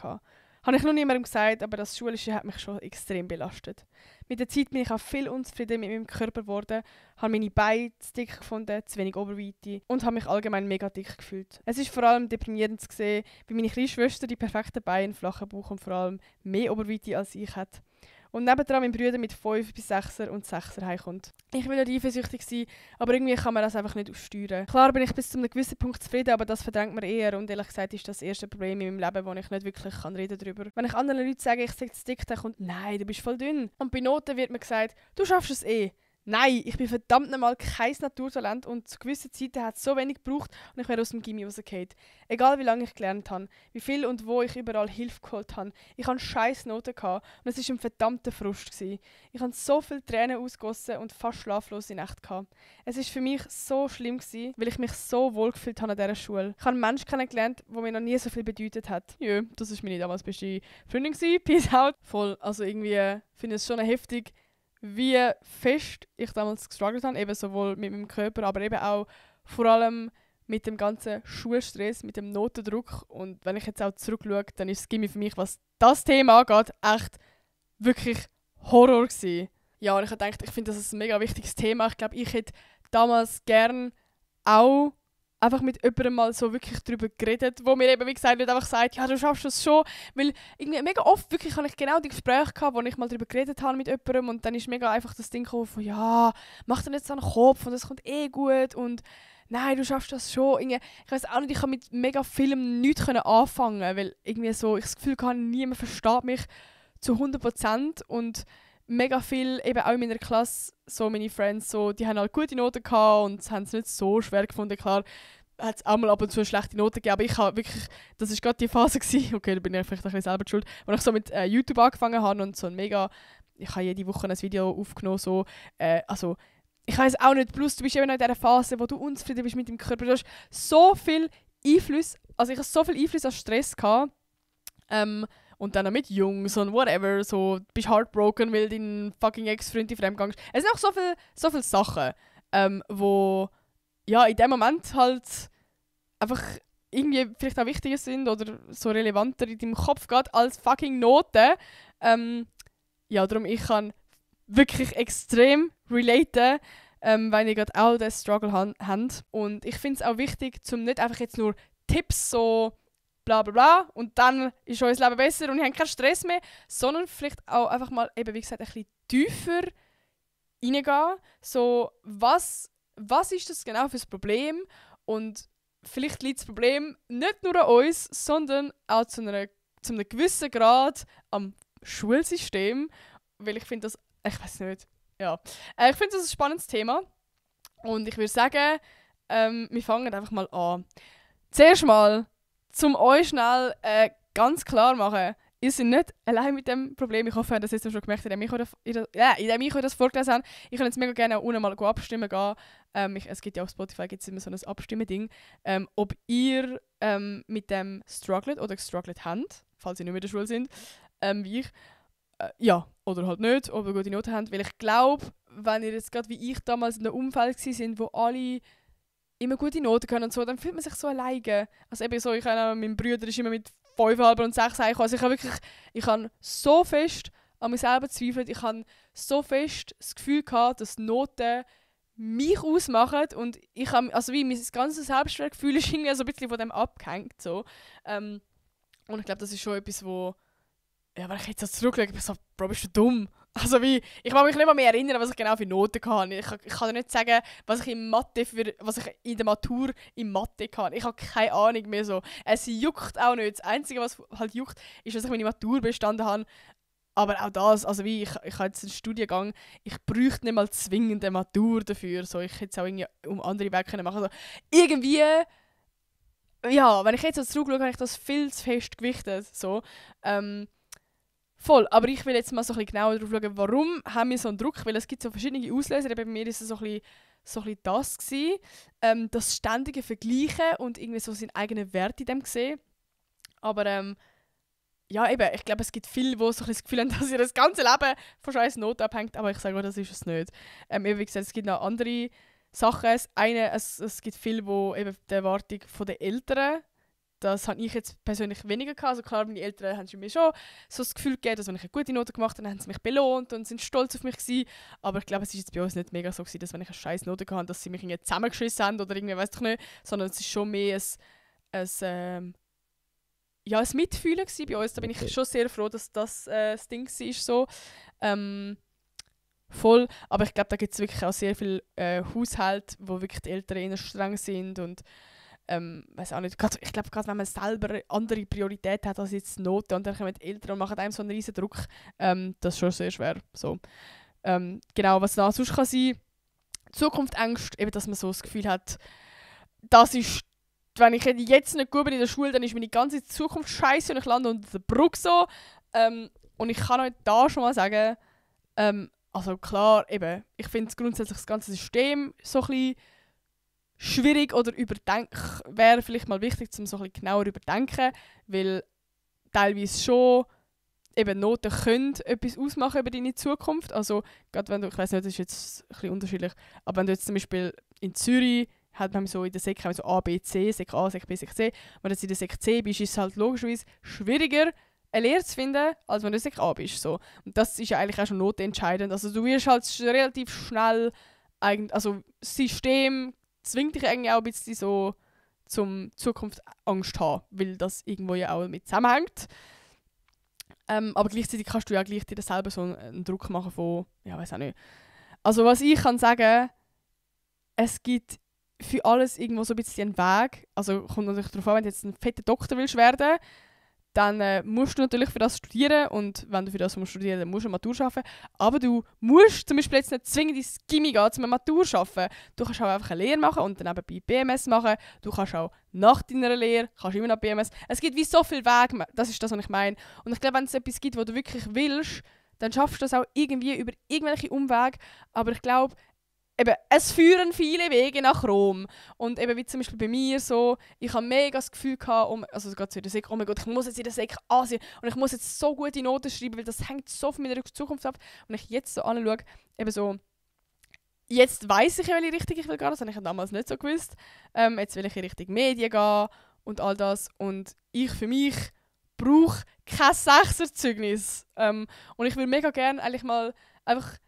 Habe ich noch niemandem gesagt, aber das Schulische hat mich schon extrem belastet. Mit der Zeit bin ich auch viel unzufrieden mit meinem Körper geworden, habe meine Beine zu dick gefunden, zu wenig Oberweite und habe mich allgemein mega dick gefühlt. Es ist vor allem deprimierend zu sehen, wie meine kleine Schwester die perfekten Beine, einen flachen Bauch und vor allem mehr Oberweite als ich hat. Und nebendran mein Bruder mit 5 bis 6er und 6er heimkommt. Ich will nicht eifersüchtig sein, aber irgendwie kann man das einfach nicht aussteuern. Klar bin ich bis zu einem gewissen Punkt zufrieden, aber das verdrängt mir eher und ehrlich gesagt ist das erste Problem in meinem Leben, wo ich nicht wirklich reden darüber. Wenn ich anderen Leuten sage, ich sei zu dick, dann kommt «Nein, du bist voll dünn». Und bei Noten wird mir gesagt «Du schaffst es eh». Nein, ich bin verdammt nochmal kein Naturtalent und zu gewissen Zeiten hat es so wenig gebraucht und ich wäre aus dem Gymi rausgefallen. Egal wie lange ich gelernt habe, wie viel und wo ich überall Hilfe geholt habe. Ich hatte scheiß Noten gehabt und es war ein verdammter Frust gewesen. Ich habe so viele Tränen ausgegossen und fast schlaflose Nächte gehabt. Es war für mich so schlimm gewesen, weil ich mich so wohl gefühlt habe an dieser Schule. Ich habe einen Menschen kennengelernt, der mir noch nie so viel bedeutet hat. Ja, das war meine damals beste Freundin gewesen. Peace out. Voll, also irgendwie finde ich es schon heftig, wie fest ich damals gestruggelt habe, eben sowohl mit meinem Körper, aber eben auch vor allem mit dem ganzen Schulstress, mit dem Notendruck. Und wenn ich jetzt auch zurückschaue, dann ist das Gymi für mich, was das Thema angeht, echt wirklich Horror gewesen. Ja, und ich habe gedacht, ich finde, das ist ein mega wichtiges Thema. Ich glaube, ich hätte damals gern auch einfach mit jemandem mal so wirklich darüber geredet, wo mir eben, wie gesagt, nicht einfach sagt, ja, du schaffst das schon. Weil irgendwie mega oft wirklich habe ich genau die Gespräche gehabt, wo ich mal darüber geredet habe mit jemandem und dann ist mega einfach das Ding gekommen von, ja, mach dir nicht so einen Kopf und das kommt eh gut und nein, du schaffst das schon. Irgendwie, ich weiß auch nicht, ich kann mit mega vielem nichts anfangen, weil irgendwie so, ich das Gefühl hatte, niemand versteht mich zu 100% und mega viel, eben auch in meiner Klasse, so meine Friends, so, die haben halt gute Noten gehabt und haben es nicht so schwer gefunden. Klar, hat es auch mal ab und zu eine schlechte Noten gegeben, aber ich habe wirklich, das war gerade die Phase gewesen, okay, da bin ich vielleicht ein bisschen selber schuld, wo ich so mit YouTube angefangen habe und so ein mega, ich habe jede Woche ein Video aufgenommen, so, also, ich weiß auch nicht, plus du bist eben noch in dieser Phase, wo du unzufrieden bist mit dem Körper, du hast so viel Einfluss, also ich hatte so viel Einfluss als Stress gehabt, und dann auch mit Jungs und whatever, so, du bist heartbroken, weil dein fucking Ex-Freund in Fremdgang ist. Es sind auch so viele Sachen, wo ja, in dem Moment halt einfach irgendwie vielleicht auch wichtiger sind oder so relevanter in deinem Kopf geht als fucking Noten. Ja, darum ich kann wirklich extrem relaten, weil ihr gerade auch diesen Struggle habt. Und ich finde es auch wichtig, zum nicht einfach jetzt nur Tipps so bla bla bla und dann ist euer Leben besser und ihr habt keinen Stress mehr, sondern vielleicht auch einfach mal, eben wie gesagt, ein bisschen tiefer reingehen. So, was ist das genau für ein Problem? Und vielleicht liegt das Problem nicht nur an uns, sondern auch zu einem gewissen Grad am Schulsystem. Weil ich finde das, ich weiß nicht, ja. Ich finde das ein spannendes Thema. Und ich würde sagen, wir fangen einfach mal an. Zuerst mal, zum euch schnell ganz klar machen, ihr seid nicht allein mit dem Problem. Ich hoffe, dass ihr es schon gemerkt habt, indem ich euch das vorgelesen habe. Ich kann jetzt mega gerne unten mal abstimmen gehen. Es gibt ja auf Spotify gibt's immer so ein Abstimmen-Ding. Ob ihr mit dem struggelt oder gestruggelt habt, falls ihr nicht mehr in der Schule sind, wie ich. Ja, oder halt nicht, ob ihr gute Noten habt. Weil ich glaube, wenn ihr jetzt gerade wie ich damals in einem Umfeld waren, wo alle immer gute Noten können und so, dann fühlt man sich so alleine. Also eben so, mein Bruder ist immer mit 5,5 und 6 heimgekommen. Also ich habe so fest an mir selber gezweifelt, ich habe so fest das Gefühl gehabt, dass Noten mich ausmachen und ich habe, also wie mein ganzes Selbstwertgefühl ist irgendwie so ein bisschen von dem abgehängt. So. Und ich glaube, das ist schon etwas, wo, ja, wenn ich jetzt so zurückschaue, ich bin so, Bro, bist du dumm? Also wie, ich kann mich nicht mal mehr erinnern, was ich genau für Noten hatte. Ich kann dir nicht sagen, was ich in der Matur in Mathe hatte. Ich habe keine Ahnung mehr so. Es juckt auch nicht. Das Einzige, was halt juckt, ist, dass ich meine Matur bestanden habe. Aber auch das, also wie, ich habe jetzt einen Studiengang, ich bräuchte nicht mal zwingend eine Matur dafür. So, ich hätte es auch irgendwie um andere Wege machen können. Also, irgendwie, ja, wenn ich jetzt so zurückschaue, habe ich das viel zu fest gewichtet. So. Voll, aber ich will jetzt mal so ein bisschen genauer darauf schauen, warum haben wir so einen Druck, weil es gibt so verschiedene Auslöser, bei mir ist es so ein bisschen das gewesen, das ständige Vergleichen und irgendwie so seinen eigenen Wert in dem sehen. Aber ja eben, ich glaube, es gibt viele, die so ein bisschen das Gefühl haben, dass ihr das ganze Leben von scheiß Not abhängt, aber ich sage auch, das ist es nicht. Eben, wie gesagt, es gibt noch andere Sachen. Es gibt viele, die eben die Erwartung der Eltern, das habe ich jetzt persönlich weniger gehabt. Also klar, meine Eltern haben mir schon so das Gefühl gegeben, dass wenn ich eine gute Note gemacht habe, dann haben sie mich belohnt und sind stolz auf mich gewesen. Aber ich glaube, es ist jetzt bei uns nicht mega so gewesen, dass wenn ich eine scheiß Note hatte, dass sie mich irgendwie zusammengeschissen haben oder irgendwie, weiss ich nicht. Sondern es ist schon mehr ein Mitfühlen gewesen bei uns. Da bin ich schon sehr froh, dass das das Ding war. So. Voll. Aber ich glaube, da gibt es wirklich auch sehr viele Haushalte, wo wirklich die Eltern eher streng sind und weiß auch nicht. Ich glaube, gerade wenn man selber andere Prioritäten hat als jetzt Noten und dann kommen die Eltern und machen einem so einen riesen Druck, das ist schon sehr schwer. So. Genau, was da sonst kann sein, Zukunftsängste, eben, dass man so das Gefühl hat, das ist, wenn ich jetzt nicht gut bin in der Schule, dann ist meine ganze Zukunft scheiße und ich lande unter der Brücke so. Und ich kann euch da schon mal sagen, also klar, eben, ich finde grundsätzlich das ganze System so ein bisschen schwierig oder wäre vielleicht mal wichtig, um so ein bisschen genauer überdenken, weil teilweise schon eben Noten können etwas ausmachen über deine Zukunft. Also gerade wenn du, ich weiß nicht, das ist jetzt ein bisschen unterschiedlich, aber wenn du jetzt zum Beispiel in Zürich hat man so in der Sek so A, B, C, Sek A, Sek B, Sek C. Wenn du jetzt in der Sek C bist, ist es halt logischerweise schwieriger, eine Lehre zu finden, als wenn du in der Sek A bist. So. Und das ist ja eigentlich auch schon notentscheidend. Also du wirst halt relativ schnell, also das System zwingt dich eigentlich auch ein bisschen so zum Zukunftsangst haben, weil das irgendwo ja auch mit zusammenhängt. Aber gleichzeitig kannst du ja gleich dir selber so einen Druck machen von, ja, weiß auch nicht. Also was ich kann sagen, es gibt für alles irgendwo so ein bisschen einen Weg. Also kommt natürlich darauf an, wenn du jetzt ein fetter Doktor willst werden, dann musst du natürlich für das studieren und wenn du für das musst studieren, dann musst du eine Matur schaffen. Aber du musst zum Beispiel jetzt nicht zwingend ins Gymi gehen, um eine Matur zu schaffen. Du kannst auch einfach eine Lehre machen und dann nebenbei BMS machen. Du kannst auch nach deiner Lehre, kannst immer noch BMS. Es gibt wie so viele Wege, das ist das, was ich meine. Und ich glaube, wenn es etwas gibt, was du wirklich willst, dann schaffst du das auch irgendwie über irgendwelche Umwege. Aber ich glaube, eben, es führen viele Wege nach Rom. Und eben wie zum Beispiel bei mir so, ich habe mega das Gefühl gehabt, also gerade zu der Sek, oh mein Gott, ich muss jetzt in der Sek ansehen und ich muss jetzt so gute Noten schreiben, weil das hängt so von meiner Zukunft ab. Und ich jetzt so anschaue, eben so, jetzt weiss ich, in welche Richtung ich will gehen, das habe ich damals nicht so gewusst. Jetzt will ich in Richtung Medien gehen und all das. Und ich für mich brauche kein Sechserzeugnis. Und ich würde mega gerne eigentlich mal einfach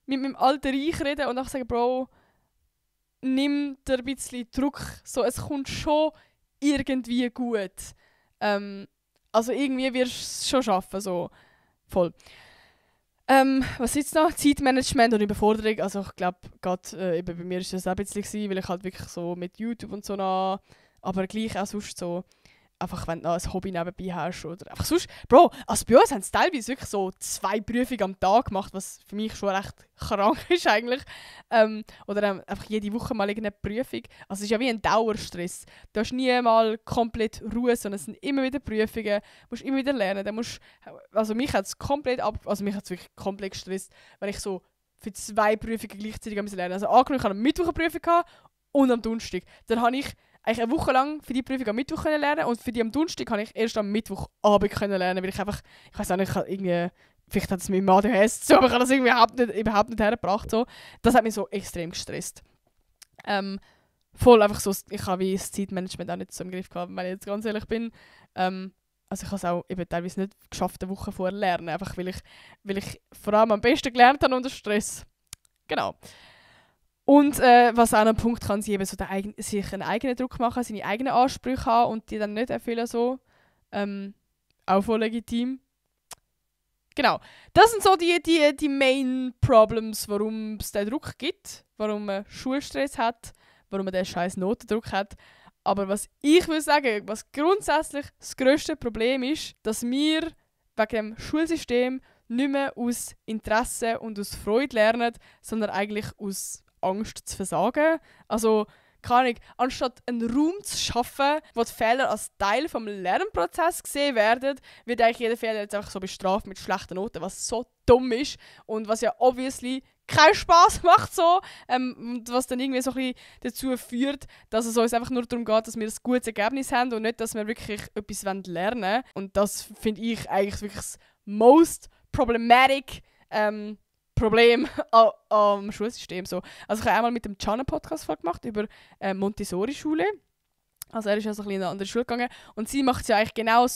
mit meinem alten Reich reden und auch sagen, Bro, nimm dir ein bisschen Druck. So, es kommt schon irgendwie gut. Also irgendwie wirst du es schon schaffen, so voll. Was ist jetzt noch? Zeitmanagement und Überforderung. Also ich glaube, gerade bei mir war das auch ein bisschen gewesen, weil ich halt wirklich so mit YouTube und so noch, aber gleich auch sonst so, einfach wenn du noch ein Hobby nebenbei hast oder einfach sonst, Bro, also bei uns haben sie teilweise wirklich so 2 Prüfungen am Tag gemacht, was für mich schon recht krank ist eigentlich. Oder einfach jede Woche mal irgendeine Prüfung. Also es ist ja wie ein Dauerstress. Du hast nie mal komplett Ruhe, sondern es sind immer wieder Prüfungen. Du musst immer wieder lernen. Also mich hat es wirklich komplett gestresst, weil ich so für 2 Prüfungen gleichzeitig lernen musste. Also angenommen, ich hatte am Mittwoch eine Prüfung gehabt und am Donnerstag. Dann habe ich eigentlich eine Woche lang für die Prüfung am Mittwoch lernen und für die am Donnerstag kann ich erst am Mittwochabend lernen, weil ich einfach, ich weiß auch nicht, vielleicht hat es mit dem ADHS so, aber ich habe das irgendwie überhaupt nicht hergebracht. So. Das hat mich so extrem gestresst. Voll einfach so, ich habe wie das Zeitmanagement auch nicht so im Griff gehabt, wenn ich jetzt ganz ehrlich bin. Also ich habe es auch eben teilweise nicht geschafft, eine Woche vorher lernen, einfach weil ich vor allem am besten gelernt habe unter Stress. Genau. Und was auch noch ein Punkt kann sein, eben so sich einen eigenen Druck machen, seine eigenen Ansprüche haben und die dann nicht erfüllen. So. Auch voll legitim. Genau. Das sind so die Main Problems, warum es den Druck gibt, warum man Schulstress hat, warum man den scheiß Notendruck hat. Aber was ich will sagen, was grundsätzlich das grösste Problem ist, dass wir wegen dem Schulsystem nicht mehr aus Interesse und aus Freude lernen, sondern eigentlich aus Angst zu versagen. Also, keine Ahnung, anstatt einen Raum zu schaffen, wo die Fehler als Teil des Lernprozesses gesehen werden, wird eigentlich jeder Fehler jetzt einfach so bestraft mit schlechten Noten, was so dumm ist und was ja obviously keinen Spass macht so. Und was dann irgendwie so ein bisschen dazu führt, dass es uns einfach nur darum geht, dass wir ein gutes Ergebnis haben und nicht, dass wir wirklich etwas lernen wollen. Und das finde ich eigentlich wirklich das most problematic Problem am Schulsystem. So. Also ich habe einmal mit dem Can einen Podcast gemacht über Montessori-Schule. Also er ist ja so ein bisschen in eine andere Schule gegangen und sie macht es ja eigentlich genau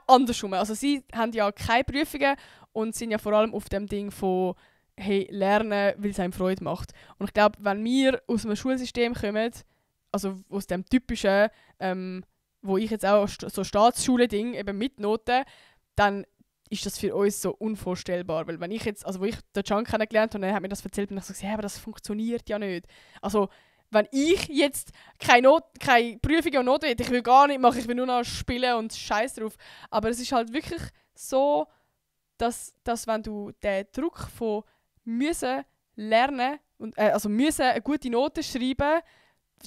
andersrum. Also sie haben ja keine Prüfungen und sind ja vor allem auf dem Ding von hey, lernen, weil es einem Freude macht. Und ich glaube, wenn wir aus einem Schulsystem kommen, also aus dem typischen, wo ich jetzt auch so Staatsschule-Ding, eben mit Noten, dann ist das für uns so unvorstellbar. Weil wenn ich jetzt, also wo ich den Can kennengelernt habe, und er hat mir das erzählt, und ich so gesagt, aber das funktioniert ja nicht. Also wenn ich jetzt keine Prüfungen und Noten hätte, ich will gar nicht machen, ich will nur noch spielen und Scheiß drauf. Aber es ist halt wirklich so, dass wenn du den Druck von müssen lernen und müssen eine gute Note schreiben,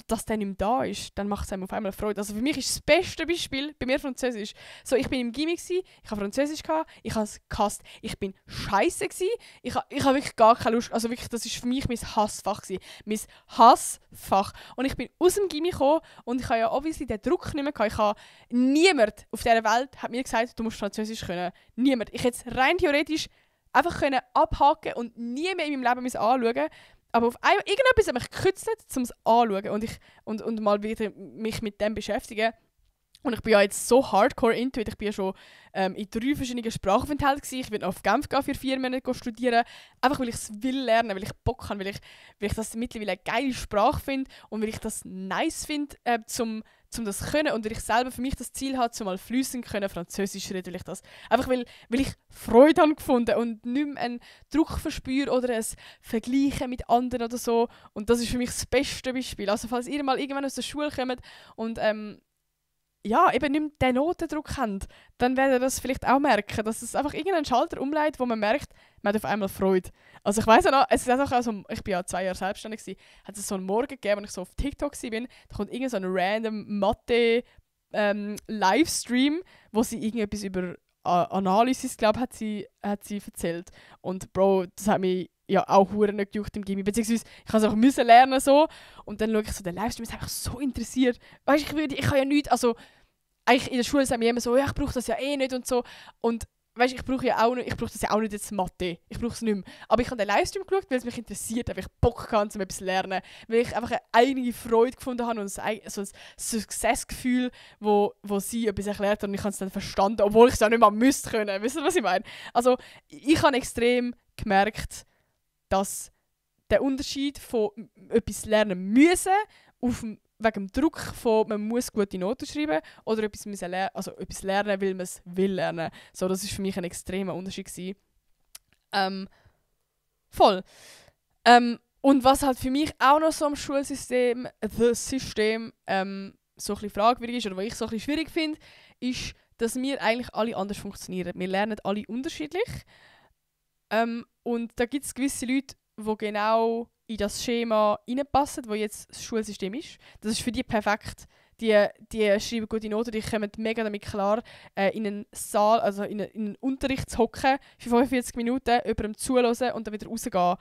dass der nicht mehr da ist, dann macht es einem auf einmal Freude. Also für mich ist das beste Beispiel bei mir Französisch. So, ich bin im Gymi gsi, ich habe Französisch gehabt, ich habe es gehasst, ich bin scheiße gsi, ich habe wirklich gar keine Lust, also wirklich, das ist für mich mein Hassfach gsi, mein Hassfach. Und ich bin aus dem Gymi gekommen und ich habe ja obviously den Druck nicht mehr gehabt. Niemand auf dieser Welt hat mir gesagt, du musst Französisch können. Niemand. Ich hätte es rein theoretisch einfach können abhaken und nie mehr in meinem Leben anschauen. Aber auf einmal, irgendetwas hat mich gekützelt, um es anzuschauen und mal wieder mich mit dem beschäftigen. Und ich bin ja jetzt so hardcore into it. Ich bin ja schon in 3 verschiedenen Sprachaufenthalten gewesen. Ich werde auf Genf gehen für 4 Monate studieren. Einfach weil ich es will lernen, weil ich Bock habe, weil ich das mittlerweile eine geile Sprache finde und weil ich das nice finde, zum das zu können und weil ich selber für mich das Ziel habe, mal fließend können Französisch reden, weil ich Freude habe gefunden und nicht mehr einen Druck verspüre oder ein Vergleichen mit anderen oder so. Und das ist für mich das beste Beispiel. Also falls ihr mal irgendwann aus der Schule kommt und ja, eben nicht mehr den Notendruck haben, dann werdet ihr das vielleicht auch merken, dass es einfach irgendeinen Schalter umleitet, wo man merkt, man hat auf einmal Freude. Also ich weiss auch noch, es ist auch so, ich bin ja 2 Jahre selbstständig gewesen, hat es so einen Morgen gegeben, als ich so auf TikTok war, da kommt irgend so ein random Mathe Livestream, wo sie irgendetwas über Analysis, glaube hat sie erzählt. Und Bro, das hat mich ja auch hure nicht gejuckt im Gimmi, beziehungsweise ich musste es auch müssen lernen so. Und dann schaue ich so den Livestream, das hat mich so interessiert. Weißt du, ich kann ja nichts, also eigentlich in der Schule sagen wir immer so, ja, ich brauche das ja eh nicht und so. Und weißt du, ich brauche das ja auch nicht jetzt Mathe. Ich brauche es nicht mehr. Aber ich habe den Livestream geschaut, weil es mich interessiert, weil ich Bock hatte, um etwas zu lernen. Weil ich einfach eine eigene Freude gefunden habe und so ein Successgefühl, wo sie etwas erklärt hat und ich habe es dann verstanden, obwohl ich es auch nicht mal müsste können. Wisst ihr, was ich meine? Also ich habe extrem gemerkt, dass der Unterschied von etwas lernen müssen wegen dem Druck von, man muss gute Noten schreiben oder etwas etwas lernen, weil man es will lernen. So, das war für mich ein extremer Unterschied gewesen. Voll. Und was halt für mich auch noch so am Schulsystem, so ein bisschen fragwürdig ist oder was ich so ein bisschen schwierig finde, ist, dass wir eigentlich alle anders funktionieren. Wir lernen alle unterschiedlich. Und da gibt es gewisse Leute, die genau in das Schema reinpassen, wo jetzt das Schulsystem ist. Das ist für die perfekt. Die schreiben gute Noten, die kommen mega damit klar, in einen Saal, also in einen Unterricht zu hocken, für 45 Minuten, jemandem zuhören und dann wieder rausgehen.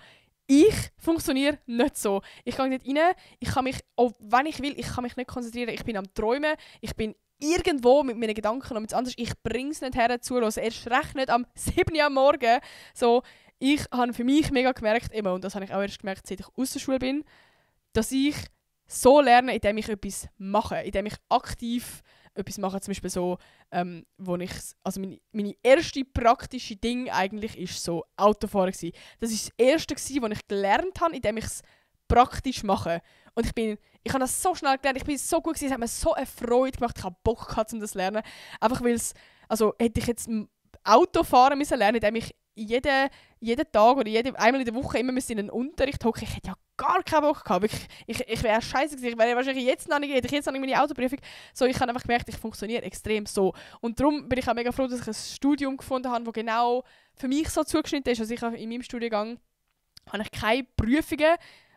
Ich funktioniere nicht so. Ich gehe nicht rein, ich kann mich, auch wenn ich will, ich kann mich nicht konzentrieren. Ich bin am Träumen, ich bin irgendwo mit meinen Gedanken und mit anderes. Ich bringe es nicht her, zuhören. Erst recht nicht am 7 Uhr am Morgen. So, ich habe für mich mega gemerkt, immer, und das habe ich auch erst gemerkt, seit ich aus der Schule bin, dass ich so lerne, indem ich etwas mache, indem ich aktiv etwas mache. Zum Beispiel so, wo ich, also meine erste praktische Ding eigentlich ist so Autofahren gewesen. Das war das erste gewesen, was ich gelernt habe, indem ich es praktisch mache. Und ich habe das so schnell gelernt, ich bin so gut gewesen, es hat mir so eine Freude gemacht, ich habe Bock gehabt, um das zu lernen. Einfach weil es, also hätte ich jetzt Autofahren müssen lernen, indem ich jeden Tag oder einmal in der Woche immer in einen Unterricht hocken. Ich hätte ja gar keinen Bock gehabt. Wirklich, ich wäre scheiße gewesen. Ich wäre wahrscheinlich jetzt noch nicht, hätte ich jetzt noch nicht meine Autoprüfung. So, ich habe einfach gemerkt, ich funktioniere extrem so. Und darum bin ich auch mega froh, dass ich ein Studium gefunden habe, das genau für mich so zugeschnitten ist. Also in meinem Studiengang habe ich keine Prüfungen.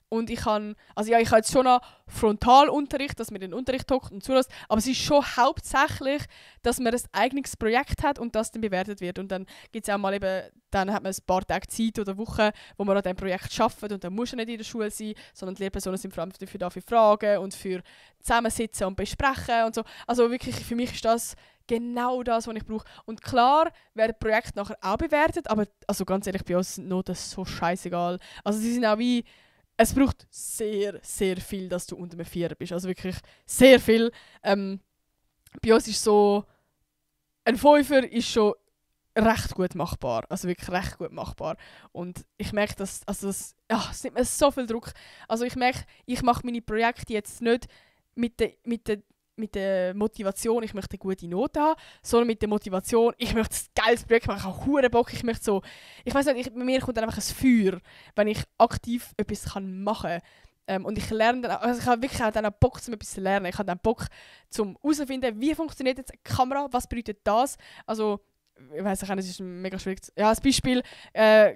Und ich habe jetzt schon noch Frontalunterricht, dass man den Unterricht hockt und zulässt, aber es ist schon hauptsächlich, dass man ein eigenes Projekt hat und das dann bewertet wird. Und dann gibt es auch mal eben, dann hat man ein paar Tage Zeit oder Wochen, wo man an diesem Projekt arbeitet und dann muss man nicht in der Schule sein, sondern die Lehrpersonen sind vor allem dafür für Fragen und für Zusammensitzen und Besprechen und so. Also wirklich, für mich ist das genau das, was ich brauche. Und klar werden Projekte nachher auch bewertet, aber also ganz ehrlich, bei uns sind Noten so scheißegal. Also sie sind auch wie, es braucht sehr, sehr viel, dass du unter einem 4 bist. Also wirklich sehr viel. Bei uns ist so, ein 5er ist schon recht gut machbar. Also wirklich recht gut machbar. Und ich merke, es nimmt mir so viel Druck. Also ich merke, ich mache meine Projekte jetzt nicht mit der Motivation, ich möchte eine gute Note haben, sondern mit der Motivation, ich möchte ein geiles Projekt machen, ich habe verdammt Bock, ich möchte so, ich weiss nicht, bei mir kommt dann einfach ein Feuer, wenn ich aktiv etwas machen kann. Und ich lerne dann, also ich habe wirklich auch dann Bock, um etwas zu lernen. Ich habe dann Bock, um herauszufinden, wie funktioniert jetzt eine Kamera, was bedeutet das. Also, ich weiss nicht, es ist mega schwierig. Ja, als Beispiel,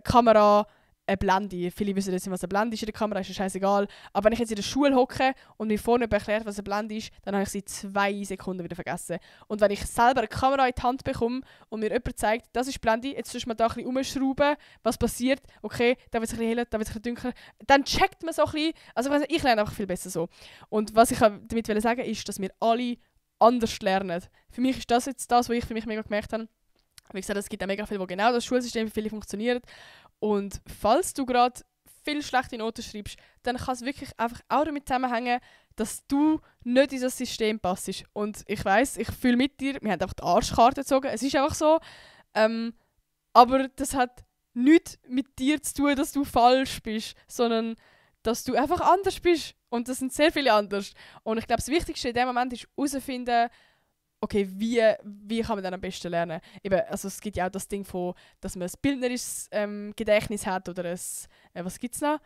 Kamera, eine Blende. Viele wissen jetzt nicht, was eine Blende ist in der Kamera, ist ja scheißegal. Aber wenn ich jetzt in der Schule hocke und mir vorne erklärt, was eine Blende ist, dann habe ich sie in 2 Sekunden wieder vergessen. Und wenn ich selber eine Kamera in die Hand bekomme und mir jemand zeigt, das ist Blende, jetzt tust du mal da ein bisschen umschrauben, was passiert, okay, da wird es ein bisschen heller, da wird es ein bisschen dunkler, dann checkt man so ein bisschen. Also ich lerne einfach viel besser so. Und was ich damit sagen will, ist, dass wir alle anders lernen. Für mich ist das jetzt das, was ich für mich mega gemerkt habe. Wie gesagt, es gibt auch mega viele, wo genau das Schulsystem für viele funktioniert. Und falls du gerade viel schlechte Noten schreibst, dann kann es wirklich einfach auch damit zusammenhängen, dass du nicht in das System passest. Und ich weiss, ich fühle mit dir, wir haben einfach die Arschkarte gezogen, es ist einfach so. Aber das hat nichts mit dir zu tun, dass du falsch bist, sondern dass du einfach anders bist. Und das sind sehr viele anders. Und ich glaube, das Wichtigste in dem Moment ist herauszufinden, okay, wie kann man dann am besten lernen? Eben, also es gibt ja auch das Ding von, dass man ein bildnerisches Gedächtnis hat oder was gibt es noch?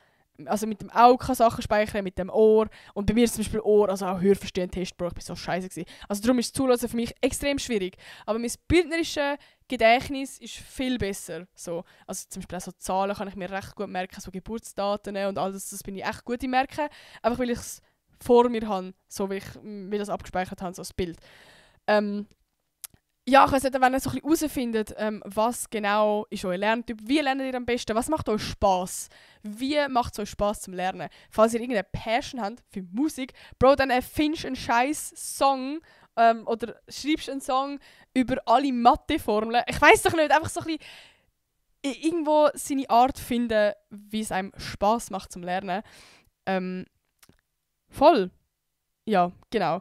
also mit dem Auge kann Sachen speichern, mit dem Ohr. Und bei mir ist zum Beispiel Ohr, also auch Hörverstehen, Test, Bro, ich bin so scheiße gewesen. Also darum ist das Zuhören für mich extrem schwierig. Aber mein bildnerisches Gedächtnis ist viel besser. So, also zum Beispiel auch so Zahlen kann ich mir recht gut merken, so Geburtsdaten und alles, das bin ich echt gut im Merken. Einfach weil ich es vor mir habe, so wie ich das abgespeichert habe, so das Bild. Ja, ich weiss nicht, wenn ihr so ein bisschen herausfindet, was genau ist euer Lerntyp, wie lernt ihr am besten, was macht euch Spass, wie macht es euch Spass zum Lernen. Falls ihr irgendeine Passion habt für Musik, Bro, dann erfindest einen scheiß Song oder schreibst einen Song über alle Mathe-Formeln. Ich weiss doch nicht, einfach so ein bisschen irgendwo seine Art finden, wie es einem Spass macht zum Lernen. Voll. Ja, genau.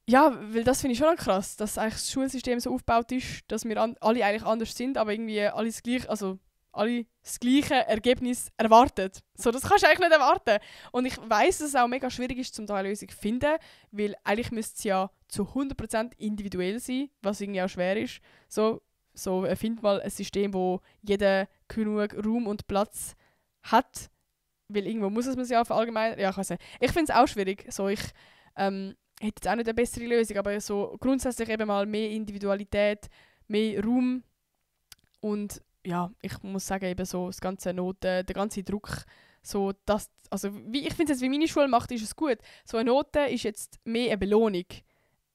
Ja, weil das finde ich schon noch krass, dass eigentlich das Schulsystem so aufgebaut ist, dass wir alle eigentlich anders sind, aber irgendwie alle das gleiche Ergebnis erwarten. So, das kannst du eigentlich nicht erwarten. Und ich weiss, dass es auch mega schwierig ist, um da eine Lösung zu finden, weil eigentlich müsste es ja zu 100% individuell sein, was irgendwie auch schwer ist. So find mal ein System, wo jeder genug Raum und Platz hat, weil irgendwo muss es ja verallgemeinern. Ja, ich weiss nicht. Ich finde es auch schwierig. So, ich hätte jetzt auch nicht eine bessere Lösung, aber so grundsätzlich eben mal mehr Individualität, mehr Raum und ja, ich muss sagen, eben so das ganze Noten, der ganze Druck, so das, also wie ich finde es, wie meine Schule macht, ist es gut. So eine Note ist jetzt mehr eine Belohnung.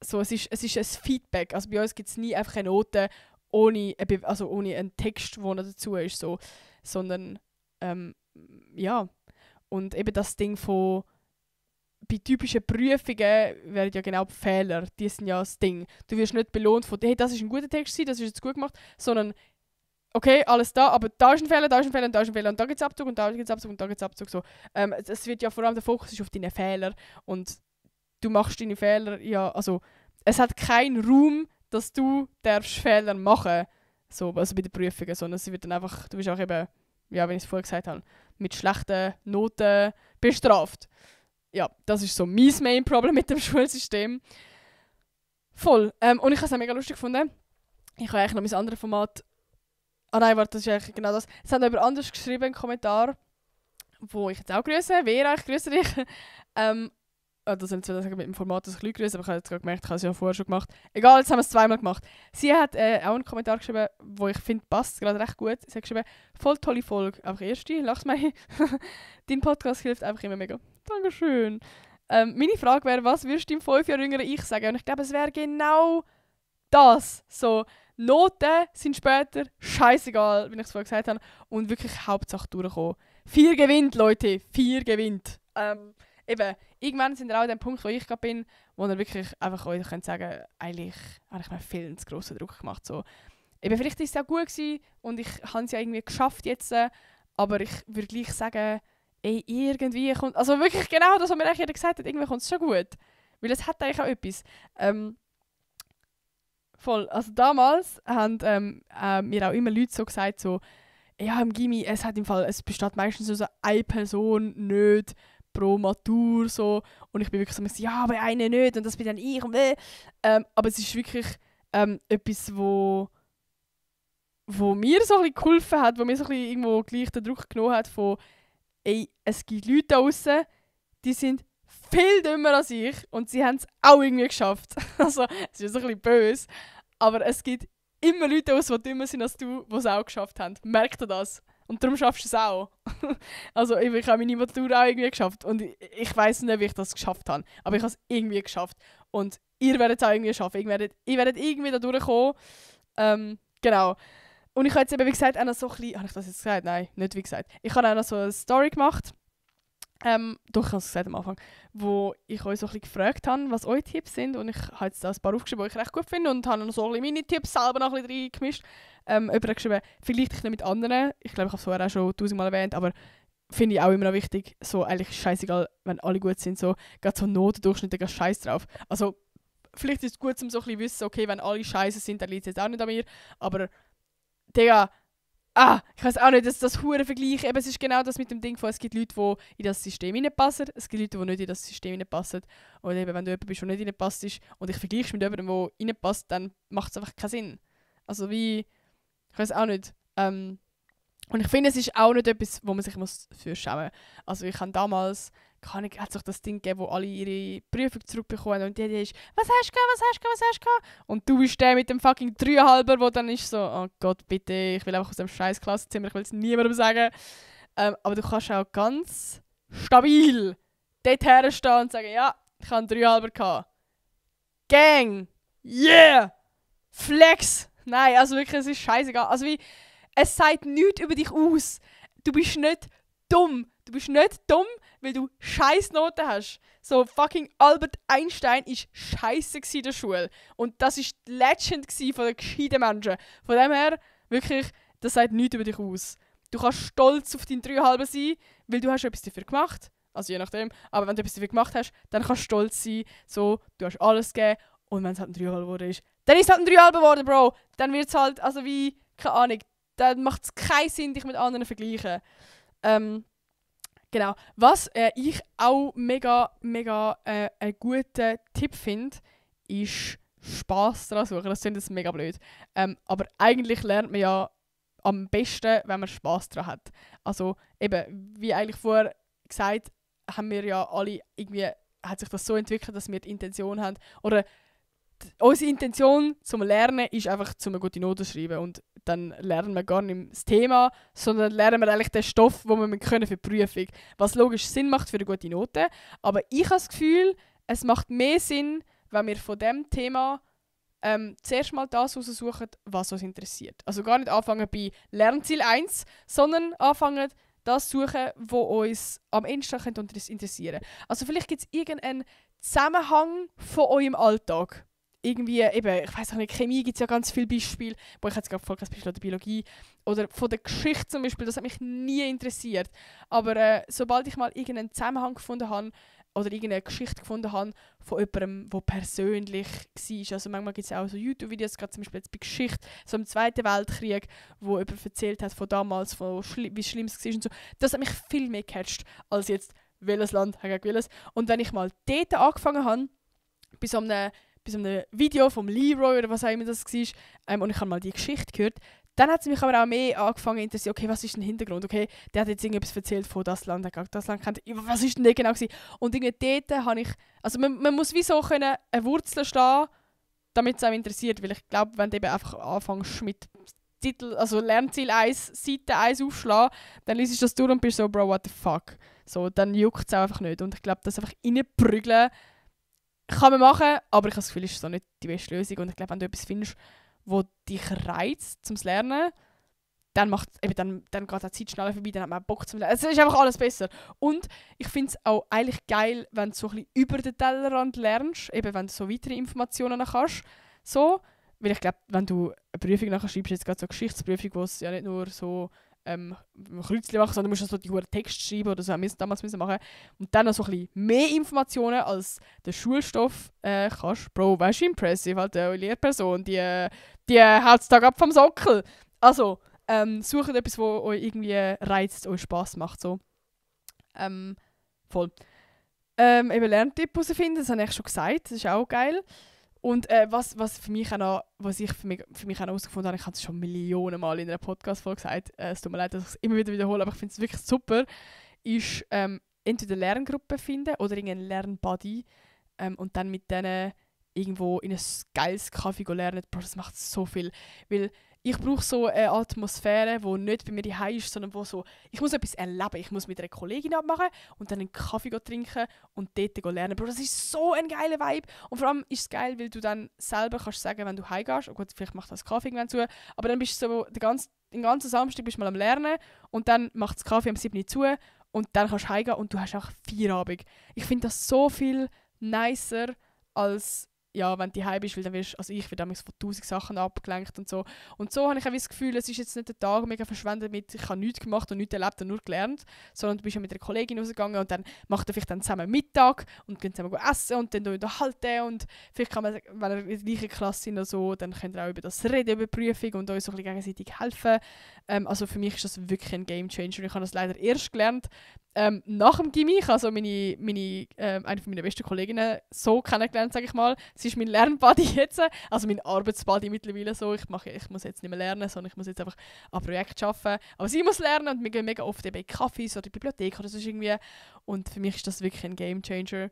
So, es ist ein Feedback. Also bei uns gibt es nie einfach eine Note ohne einen Text, der noch dazu ist, so, sondern ja. Und eben das Ding von bei typischen Prüfungen werden ja genau die Fehler, die sind ja das Ding. Du wirst nicht belohnt von, hey, das ist ein guter Text, das ist jetzt gut gemacht, sondern okay, alles da, aber da ist ein Fehler, da ist ein Fehler und da ist ein Fehler und da gibt es Abzug und da gibt es Abzug und da gibt es Abzug. So. Es wird ja vor allem der Fokus ist auf deine Fehler und du machst deine Fehler, ja, also es hat keinen Raum, dass du darfst Fehler machen, so, also bei den Prüfungen, sondern es wird dann einfach, du bist auch eben, ja, wenn ich es vorher gesagt habe, mit schlechten Noten bestraft. Ja, das ist so mein Main-Problem mit dem Schulsystem. Voll. Und ich habe es auch mega lustig gefunden. Ich habe eigentlich noch mein anderes Format. Ah nein, warte, das ist eigentlich genau das. Es hat noch jemand anders geschrieben, einen Kommentar, wo ich jetzt auch grüße. Vera, ich grüße dich. Das soll ich jetzt sagen mit dem Format, dass ich Leute grüße, aber ich habe jetzt gerade gemerkt, ich habe es ja vorher schon gemacht. Egal, jetzt haben wir es zweimal gemacht. Sie hat auch einen Kommentar geschrieben, wo ich finde, passt gerade recht gut. Sie hat geschrieben, voll tolle Folge. Einfach erste, lach's mal. Dein Podcast hilft einfach immer mega. Dankeschön. Meine Frage wäre, was würdest du im 5 Jahre jüngeren Ich sagen? Und ich glaube, es wäre genau das. So, Noten sind später scheißegal, wie ich es vorher gesagt habe. Und wirklich Hauptsache durchkommen. 4 gewinnt, Leute. 4 gewinnt. Eben, irgendwann sind wir auch an dem Punkt, wo ich gerade bin, wo ihr wirklich einfach euch könnt sagen, eigentlich habe ich mir viel zu grossen Druck gemacht. So. Eben, vielleicht war es auch gut gewesen und ich habe es ja irgendwie geschafft jetzt, aber ich würde gleich sagen, ey, irgendwie kommt, also wirklich genau das, was mir eigentlich jeder gesagt hat, irgendwie kommt es schon gut. Weil es hat eigentlich auch etwas. Voll, also damals haben mir auch immer Leute so gesagt, so, ja, im Gymi, es besteht meistens so eine Person nicht pro Matur, so. Und ich bin wirklich so, ja, aber eine nicht und das bin dann ich und aber es ist wirklich etwas, wo mir so ein bisschen geholfen hat, wo mir so ein bisschen irgendwo gleich den Druck genommen hat von, ey, es gibt Leute da draussen, die sind viel dümmer als ich und sie haben es auch irgendwie geschafft. Also, es ist ein bisschen böse, aber es gibt immer Leute aus, die dümmer sind als du, die es auch geschafft haben. Merkt ihr das? Und darum schaffst du es auch. Also ich habe meine Matur auch irgendwie geschafft und ich weiss nicht, wie ich das geschafft habe, aber ich habe es irgendwie geschafft. Und ihr werdet es auch irgendwie schaffen. Ihr werdet irgendwie da durchkommen. Genau. Und ich habe jetzt eben, wie gesagt, auch noch so ein bisschen... Habe ich das jetzt gesagt? Nein, nicht wie gesagt. Ich habe auch noch so eine Story gemacht. Doch, ich habe es gesagt am Anfang. Wo ich euch so ein bisschen gefragt habe, was eure Tipps sind. Und ich habe jetzt da ein paar aufgeschrieben, die ich recht gut finde. Und habe noch so ein bisschen meine Tipps selber noch ein bisschen reingemischt. Jemand hat geschrieben, vergleich dich nicht mit anderen. Ich glaube, ich habe es vorher auch schon 1000-mal erwähnt. Aber finde ich auch immer noch wichtig. So, eigentlich ist es scheißegal, wenn alle gut sind. So, gerade so Notendurchschnitt, da gehst du scheiß drauf. Also, vielleicht ist es gut, um so ein bisschen zu wissen, okay, wenn alle scheiße sind, dann liegt es jetzt auch nicht an mir. Aber, Digga, ich weiß auch nicht, dass das hure Vergleich, eben, es ist genau das mit dem Ding von, es gibt Leute, die in das System reinpassen, es gibt Leute, die nicht in das System reinpassen. Und eben, wenn du jemand bist, der nicht reinpasst ist und dich vergleichst mit jemandem, der reinpasst, dann macht es einfach keinen Sinn. Also wie, ich weiß auch nicht. Und ich finde, es ist auch nicht etwas, wo man sich für schämen muss. Also ich habe damals, hat es auch das Ding gegeben, wo alle ihre Prüfung zurückbekommen und die ist, was hast du gehabt, was hast du gehabt, was hast du gehabt? Und du bist der mit dem fucking 3,5er, wo dann ist so, oh Gott, bitte, ich will einfach aus dem scheiß Klassenzimmer, ich will es niemandem sagen. Aber du kannst auch ganz stabil dort herstehen und sagen, ja, ich habe einen 3,5er gehabt. Gang! Yeah! Flex! Nein, also wirklich, es ist scheißegal. Also wie, es sagt nichts über dich aus. Du bist nicht dumm. Du bist nicht dumm, weil du scheiß Noten hast. So fucking Albert Einstein war scheisse in der Schule. Und das war die Legend von den gescheiten Menschen. Von dem her, wirklich, das sagt nichts über dich aus. Du kannst stolz auf deinen 3,5 sein, weil du hast etwas dafür gemacht. Also je nachdem. Aber wenn du etwas dafür gemacht hast, dann kannst du stolz sein. So, du hast alles gegeben. Und wenn es halt ein 3,5 geworden ist, dann ist es halt ein 3,5 geworden, Bro. Dann wird es halt, also wie, keine Ahnung, dann macht es keinen Sinn, dich mit anderen zu vergleichen. Genau. Was ich auch mega einen guten Tipp finde, ist Spass daran suchen. Das klingt jetzt mega blöd. Aber eigentlich lernt man ja am besten, wenn man Spass daran hat. Also eben, wie eigentlich vorher gesagt, haben wir ja alle irgendwie, hat sich das so entwickelt, dass wir die Intention haben, oder unsere Intention zum Lernen ist einfach, eine gute Note zu schreiben. Und dann lernen wir gar nicht das Thema, sondern lernen wir eigentlich den Stoff, den wir können für die Prüfung. Was logisch Sinn macht für eine gute Note. Aber ich habe das Gefühl, es macht mehr Sinn, wenn wir von diesem Thema zuerst mal das raussuchen, was uns interessiert. Also gar nicht anfangen bei Lernziel 1, sondern anfangen, das suchen, was uns am ehesten interessieren könnte. Also vielleicht gibt es irgendeinen Zusammenhang von eurem Alltag. Irgendwie, eben, ich weiss auch nicht, Chemie gibt es ja ganz viele Beispiele, wo ich jetzt gerade voll kein Beispiel der Biologie oder von der Geschichte zum Beispiel, das hat mich nie interessiert. Aber sobald ich mal irgendeinen Zusammenhang gefunden habe oder irgendeine Geschichte gefunden habe von jemandem, der persönlich war, also manchmal gibt es auch so YouTube-Videos, gerade zum Beispiel jetzt bei Geschichte, so im Zweiten Weltkrieg, wo jemand erzählt hat von damals, von wie schlimm es war und so, das hat mich viel mehr gecatcht, als jetzt welches Land gegen welches. Und wenn ich mal dort angefangen habe, bei so einem Video vom Leroy oder was auch immer das war, und ich habe mal die Geschichte gehört, dann hat es mich aber auch mehr angefangen zu interessieren, okay, was ist denn der Hintergrund? Okay, der hat jetzt irgendetwas erzählt von das Land, das Land kennt, was ist denn das genau gewesen? Und irgendwie dort habe ich, also man muss wie so können eine Wurzel stehen, damit es einem interessiert, weil ich glaube, wenn du eben einfach anfängst mit Titel, also Lernziel 1, Seite 1 aufschlagen, dann liest du das durch und bist so, Bro, what the fuck? So, dann juckt es auch einfach nicht. Und ich glaube, das einfach reinprügeln kann man machen, aber ich habe das Gefühl, es ist so nicht die beste Lösung. Und ich glaube, wenn du etwas findest, das dich reizt zum Lernen, dann geht die Zeit schneller vorbei, dann hat man auch Bock zum Lernen. Es ist einfach alles besser. Und ich finde es auch eigentlich geil, wenn du so ein bisschen über den Tellerrand lernst, eben wenn du so weitere Informationen kannst. So, weil ich glaube, wenn du eine Prüfung nachher schreibst, jetzt gerade so eine Geschichtsprüfung, wo es ja nicht nur so Kreuzchen machen, sondern du musst so die Text schreiben oder so, haben wir es damals machen. Und dann noch so ein bisschen mehr Informationen als der Schulstoff kannst. Bro, weißt du, impressive, halt, eine Lehrperson, die haut es ab vom Sockel. Also, sucht etwas, was euch irgendwie reizt, euch Spass macht. So. Voll. Eben Lerntipp herausfinden, das habe ich schon gesagt, das ist auch geil. Und was für mich auch noch, was ich für mich auch noch herausgefunden habe, ich habe es schon Millionen Mal in einer Podcast-Folge gesagt, es tut mir leid, dass ich es immer wieder wiederhole, aber ich finde es wirklich super, ist entweder eine Lerngruppe finden oder irgendeinen Lernbuddy und dann mit denen irgendwo in ein geiles Café lernen. Bro, das macht so viel. Weil ich brauche so eine Atmosphäre, die nicht bei mir daheim ist, sondern wo so, ich muss etwas erleben. Ich muss mit einer Kollegin abmachen und dann einen Kaffee trinken und dort lernen. Bro, das ist so ein geiler Vibe. Und vor allem ist es geil, weil du dann selber kannst sagen, wenn du heimgehst, oh gut, vielleicht macht das Kaffee irgendwann zu, aber dann bist du so den ganzen Samstag bist du mal am Lernen und dann macht das Kaffee am 7 Uhr zu und dann kannst du heimgehen und du hast auch Feierabend. Ich finde das so viel nicer als ja, wenn du heim bist, weil dann ich werde damals von 1000 Sachen abgelenkt und so. Und so habe ich auch das Gefühl, es ist jetzt nicht der Tag mega verschwendet mit, ich habe nichts gemacht und nichts erlebt und nur gelernt, sondern du bist ja mit einer Kollegin rausgegangen und dann macht ihr vielleicht dann zusammen Mittag und gehen zusammen essen und dann unterhalten und vielleicht kann man, wenn ihr in der gleichen Klasse sind oder so, dann könnt ihr auch über das reden, über die Prüfung und euch so ein bisschen gegenseitig helfen. Also für mich ist das wirklich ein Gamechanger. Ich habe das leider erst gelernt, nach dem Gymi, ich habe so eine von meiner besten Kolleginnen so kennengelernt, sage ich mal. Sie ist mein Lernbuddy jetzt, also mein Arbeitsbuddy mittlerweile so. Ich muss jetzt nicht mehr lernen, sondern ich muss jetzt einfach an Projekten arbeiten. Aber sie muss lernen und wir gehen mega oft eben in Cafés oder in die Bibliothek oder so irgendwie. Und für mich ist das wirklich ein Gamechanger.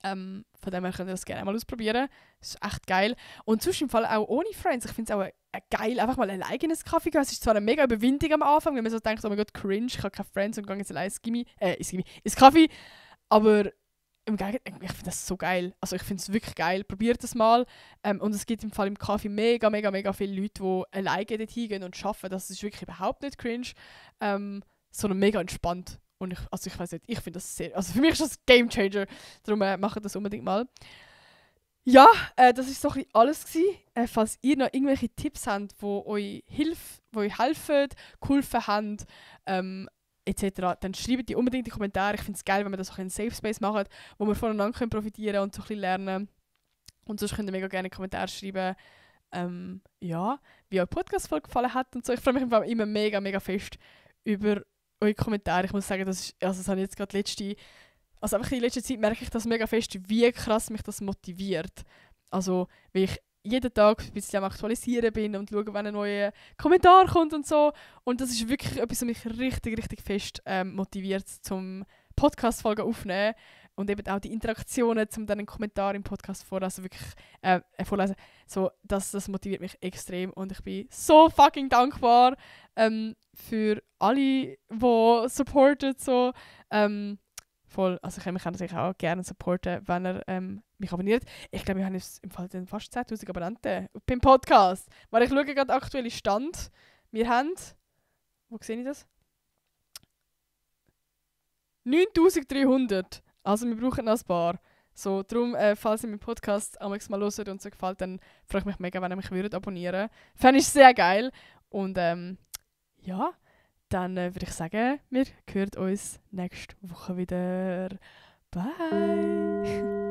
Von dem her könnt ihr das gerne mal ausprobieren. Das ist echt geil. Und sonst im Fall auch ohne Friends. Ich finde es auch geil, einfach mal alleine in einen Kaffee gehen. Es ist zwar eine mega Überwindung am Anfang, wenn man so denkt, oh mein Gott, cringe, ich habe keine Friends und gehe jetzt allein ins Kaffee. Aber im Gegenteil, ich finde das so geil. Also ich finde es wirklich geil. Probiert es mal. Und es gibt im Fall im Kaffee mega, mega, mega viele Leute, die alleine dort hingehen und arbeiten. Das ist wirklich überhaupt nicht cringe, sondern mega entspannt. Und ich weiß nicht, ich finde das sehr, also für mich ist das ein Gamechanger. Darum macht das unbedingt mal. Ja, das war so ein bisschen alles gewesen. Falls ihr noch irgendwelche Tipps habt, die euch helfen, geholfen haben, etc., dann schreibt die unbedingt in die Kommentare. Ich finde es geil, wenn wir das auch in Safe Space machen, wo wir voneinander profitieren und so ein bisschen lernen. Und sonst könnt ihr mega gerne in die Kommentare schreiben, wie euch die Podcast-Folge gefallen hat und so. Ich freue mich immer mega, mega fest über eure Kommentare. Ich muss sagen, das habe ich jetzt gerade einfach in letzter Zeit merke ich das mega fest, wie krass mich das motiviert. Also, weil ich jeden Tag ein bisschen am Aktualisieren bin und schaue, wenn ein neuer Kommentar kommt und so. Und das ist wirklich etwas, was mich richtig, richtig fest motiviert, zum Podcast-Folgen aufnehmen. Und eben auch die Interaktionen, um dann einen Kommentar im Podcast vorlesen. So, das motiviert mich extrem. Und ich bin so fucking dankbar für alle, die supporten. So. Voll. Also ich kann natürlich auch gerne supporten, wenn ihr mich abonniert. Ich glaube, wir haben jetzt im Fall dann fast 10'000 Abonnenten beim Podcast. Weil ich schaue gerade den aktuellen Stand. Wir haben, wo sehe ich das? 9'300. Also wir brauchen noch ein paar. So, darum, falls ihr meinen Podcast mal hört und so gefällt, dann freue ich mich mega, wenn ihr mich abonnieren würdet. Fände ich sehr geil. Und ja, dann würde ich sagen, wir hören uns nächste Woche wieder. Bye!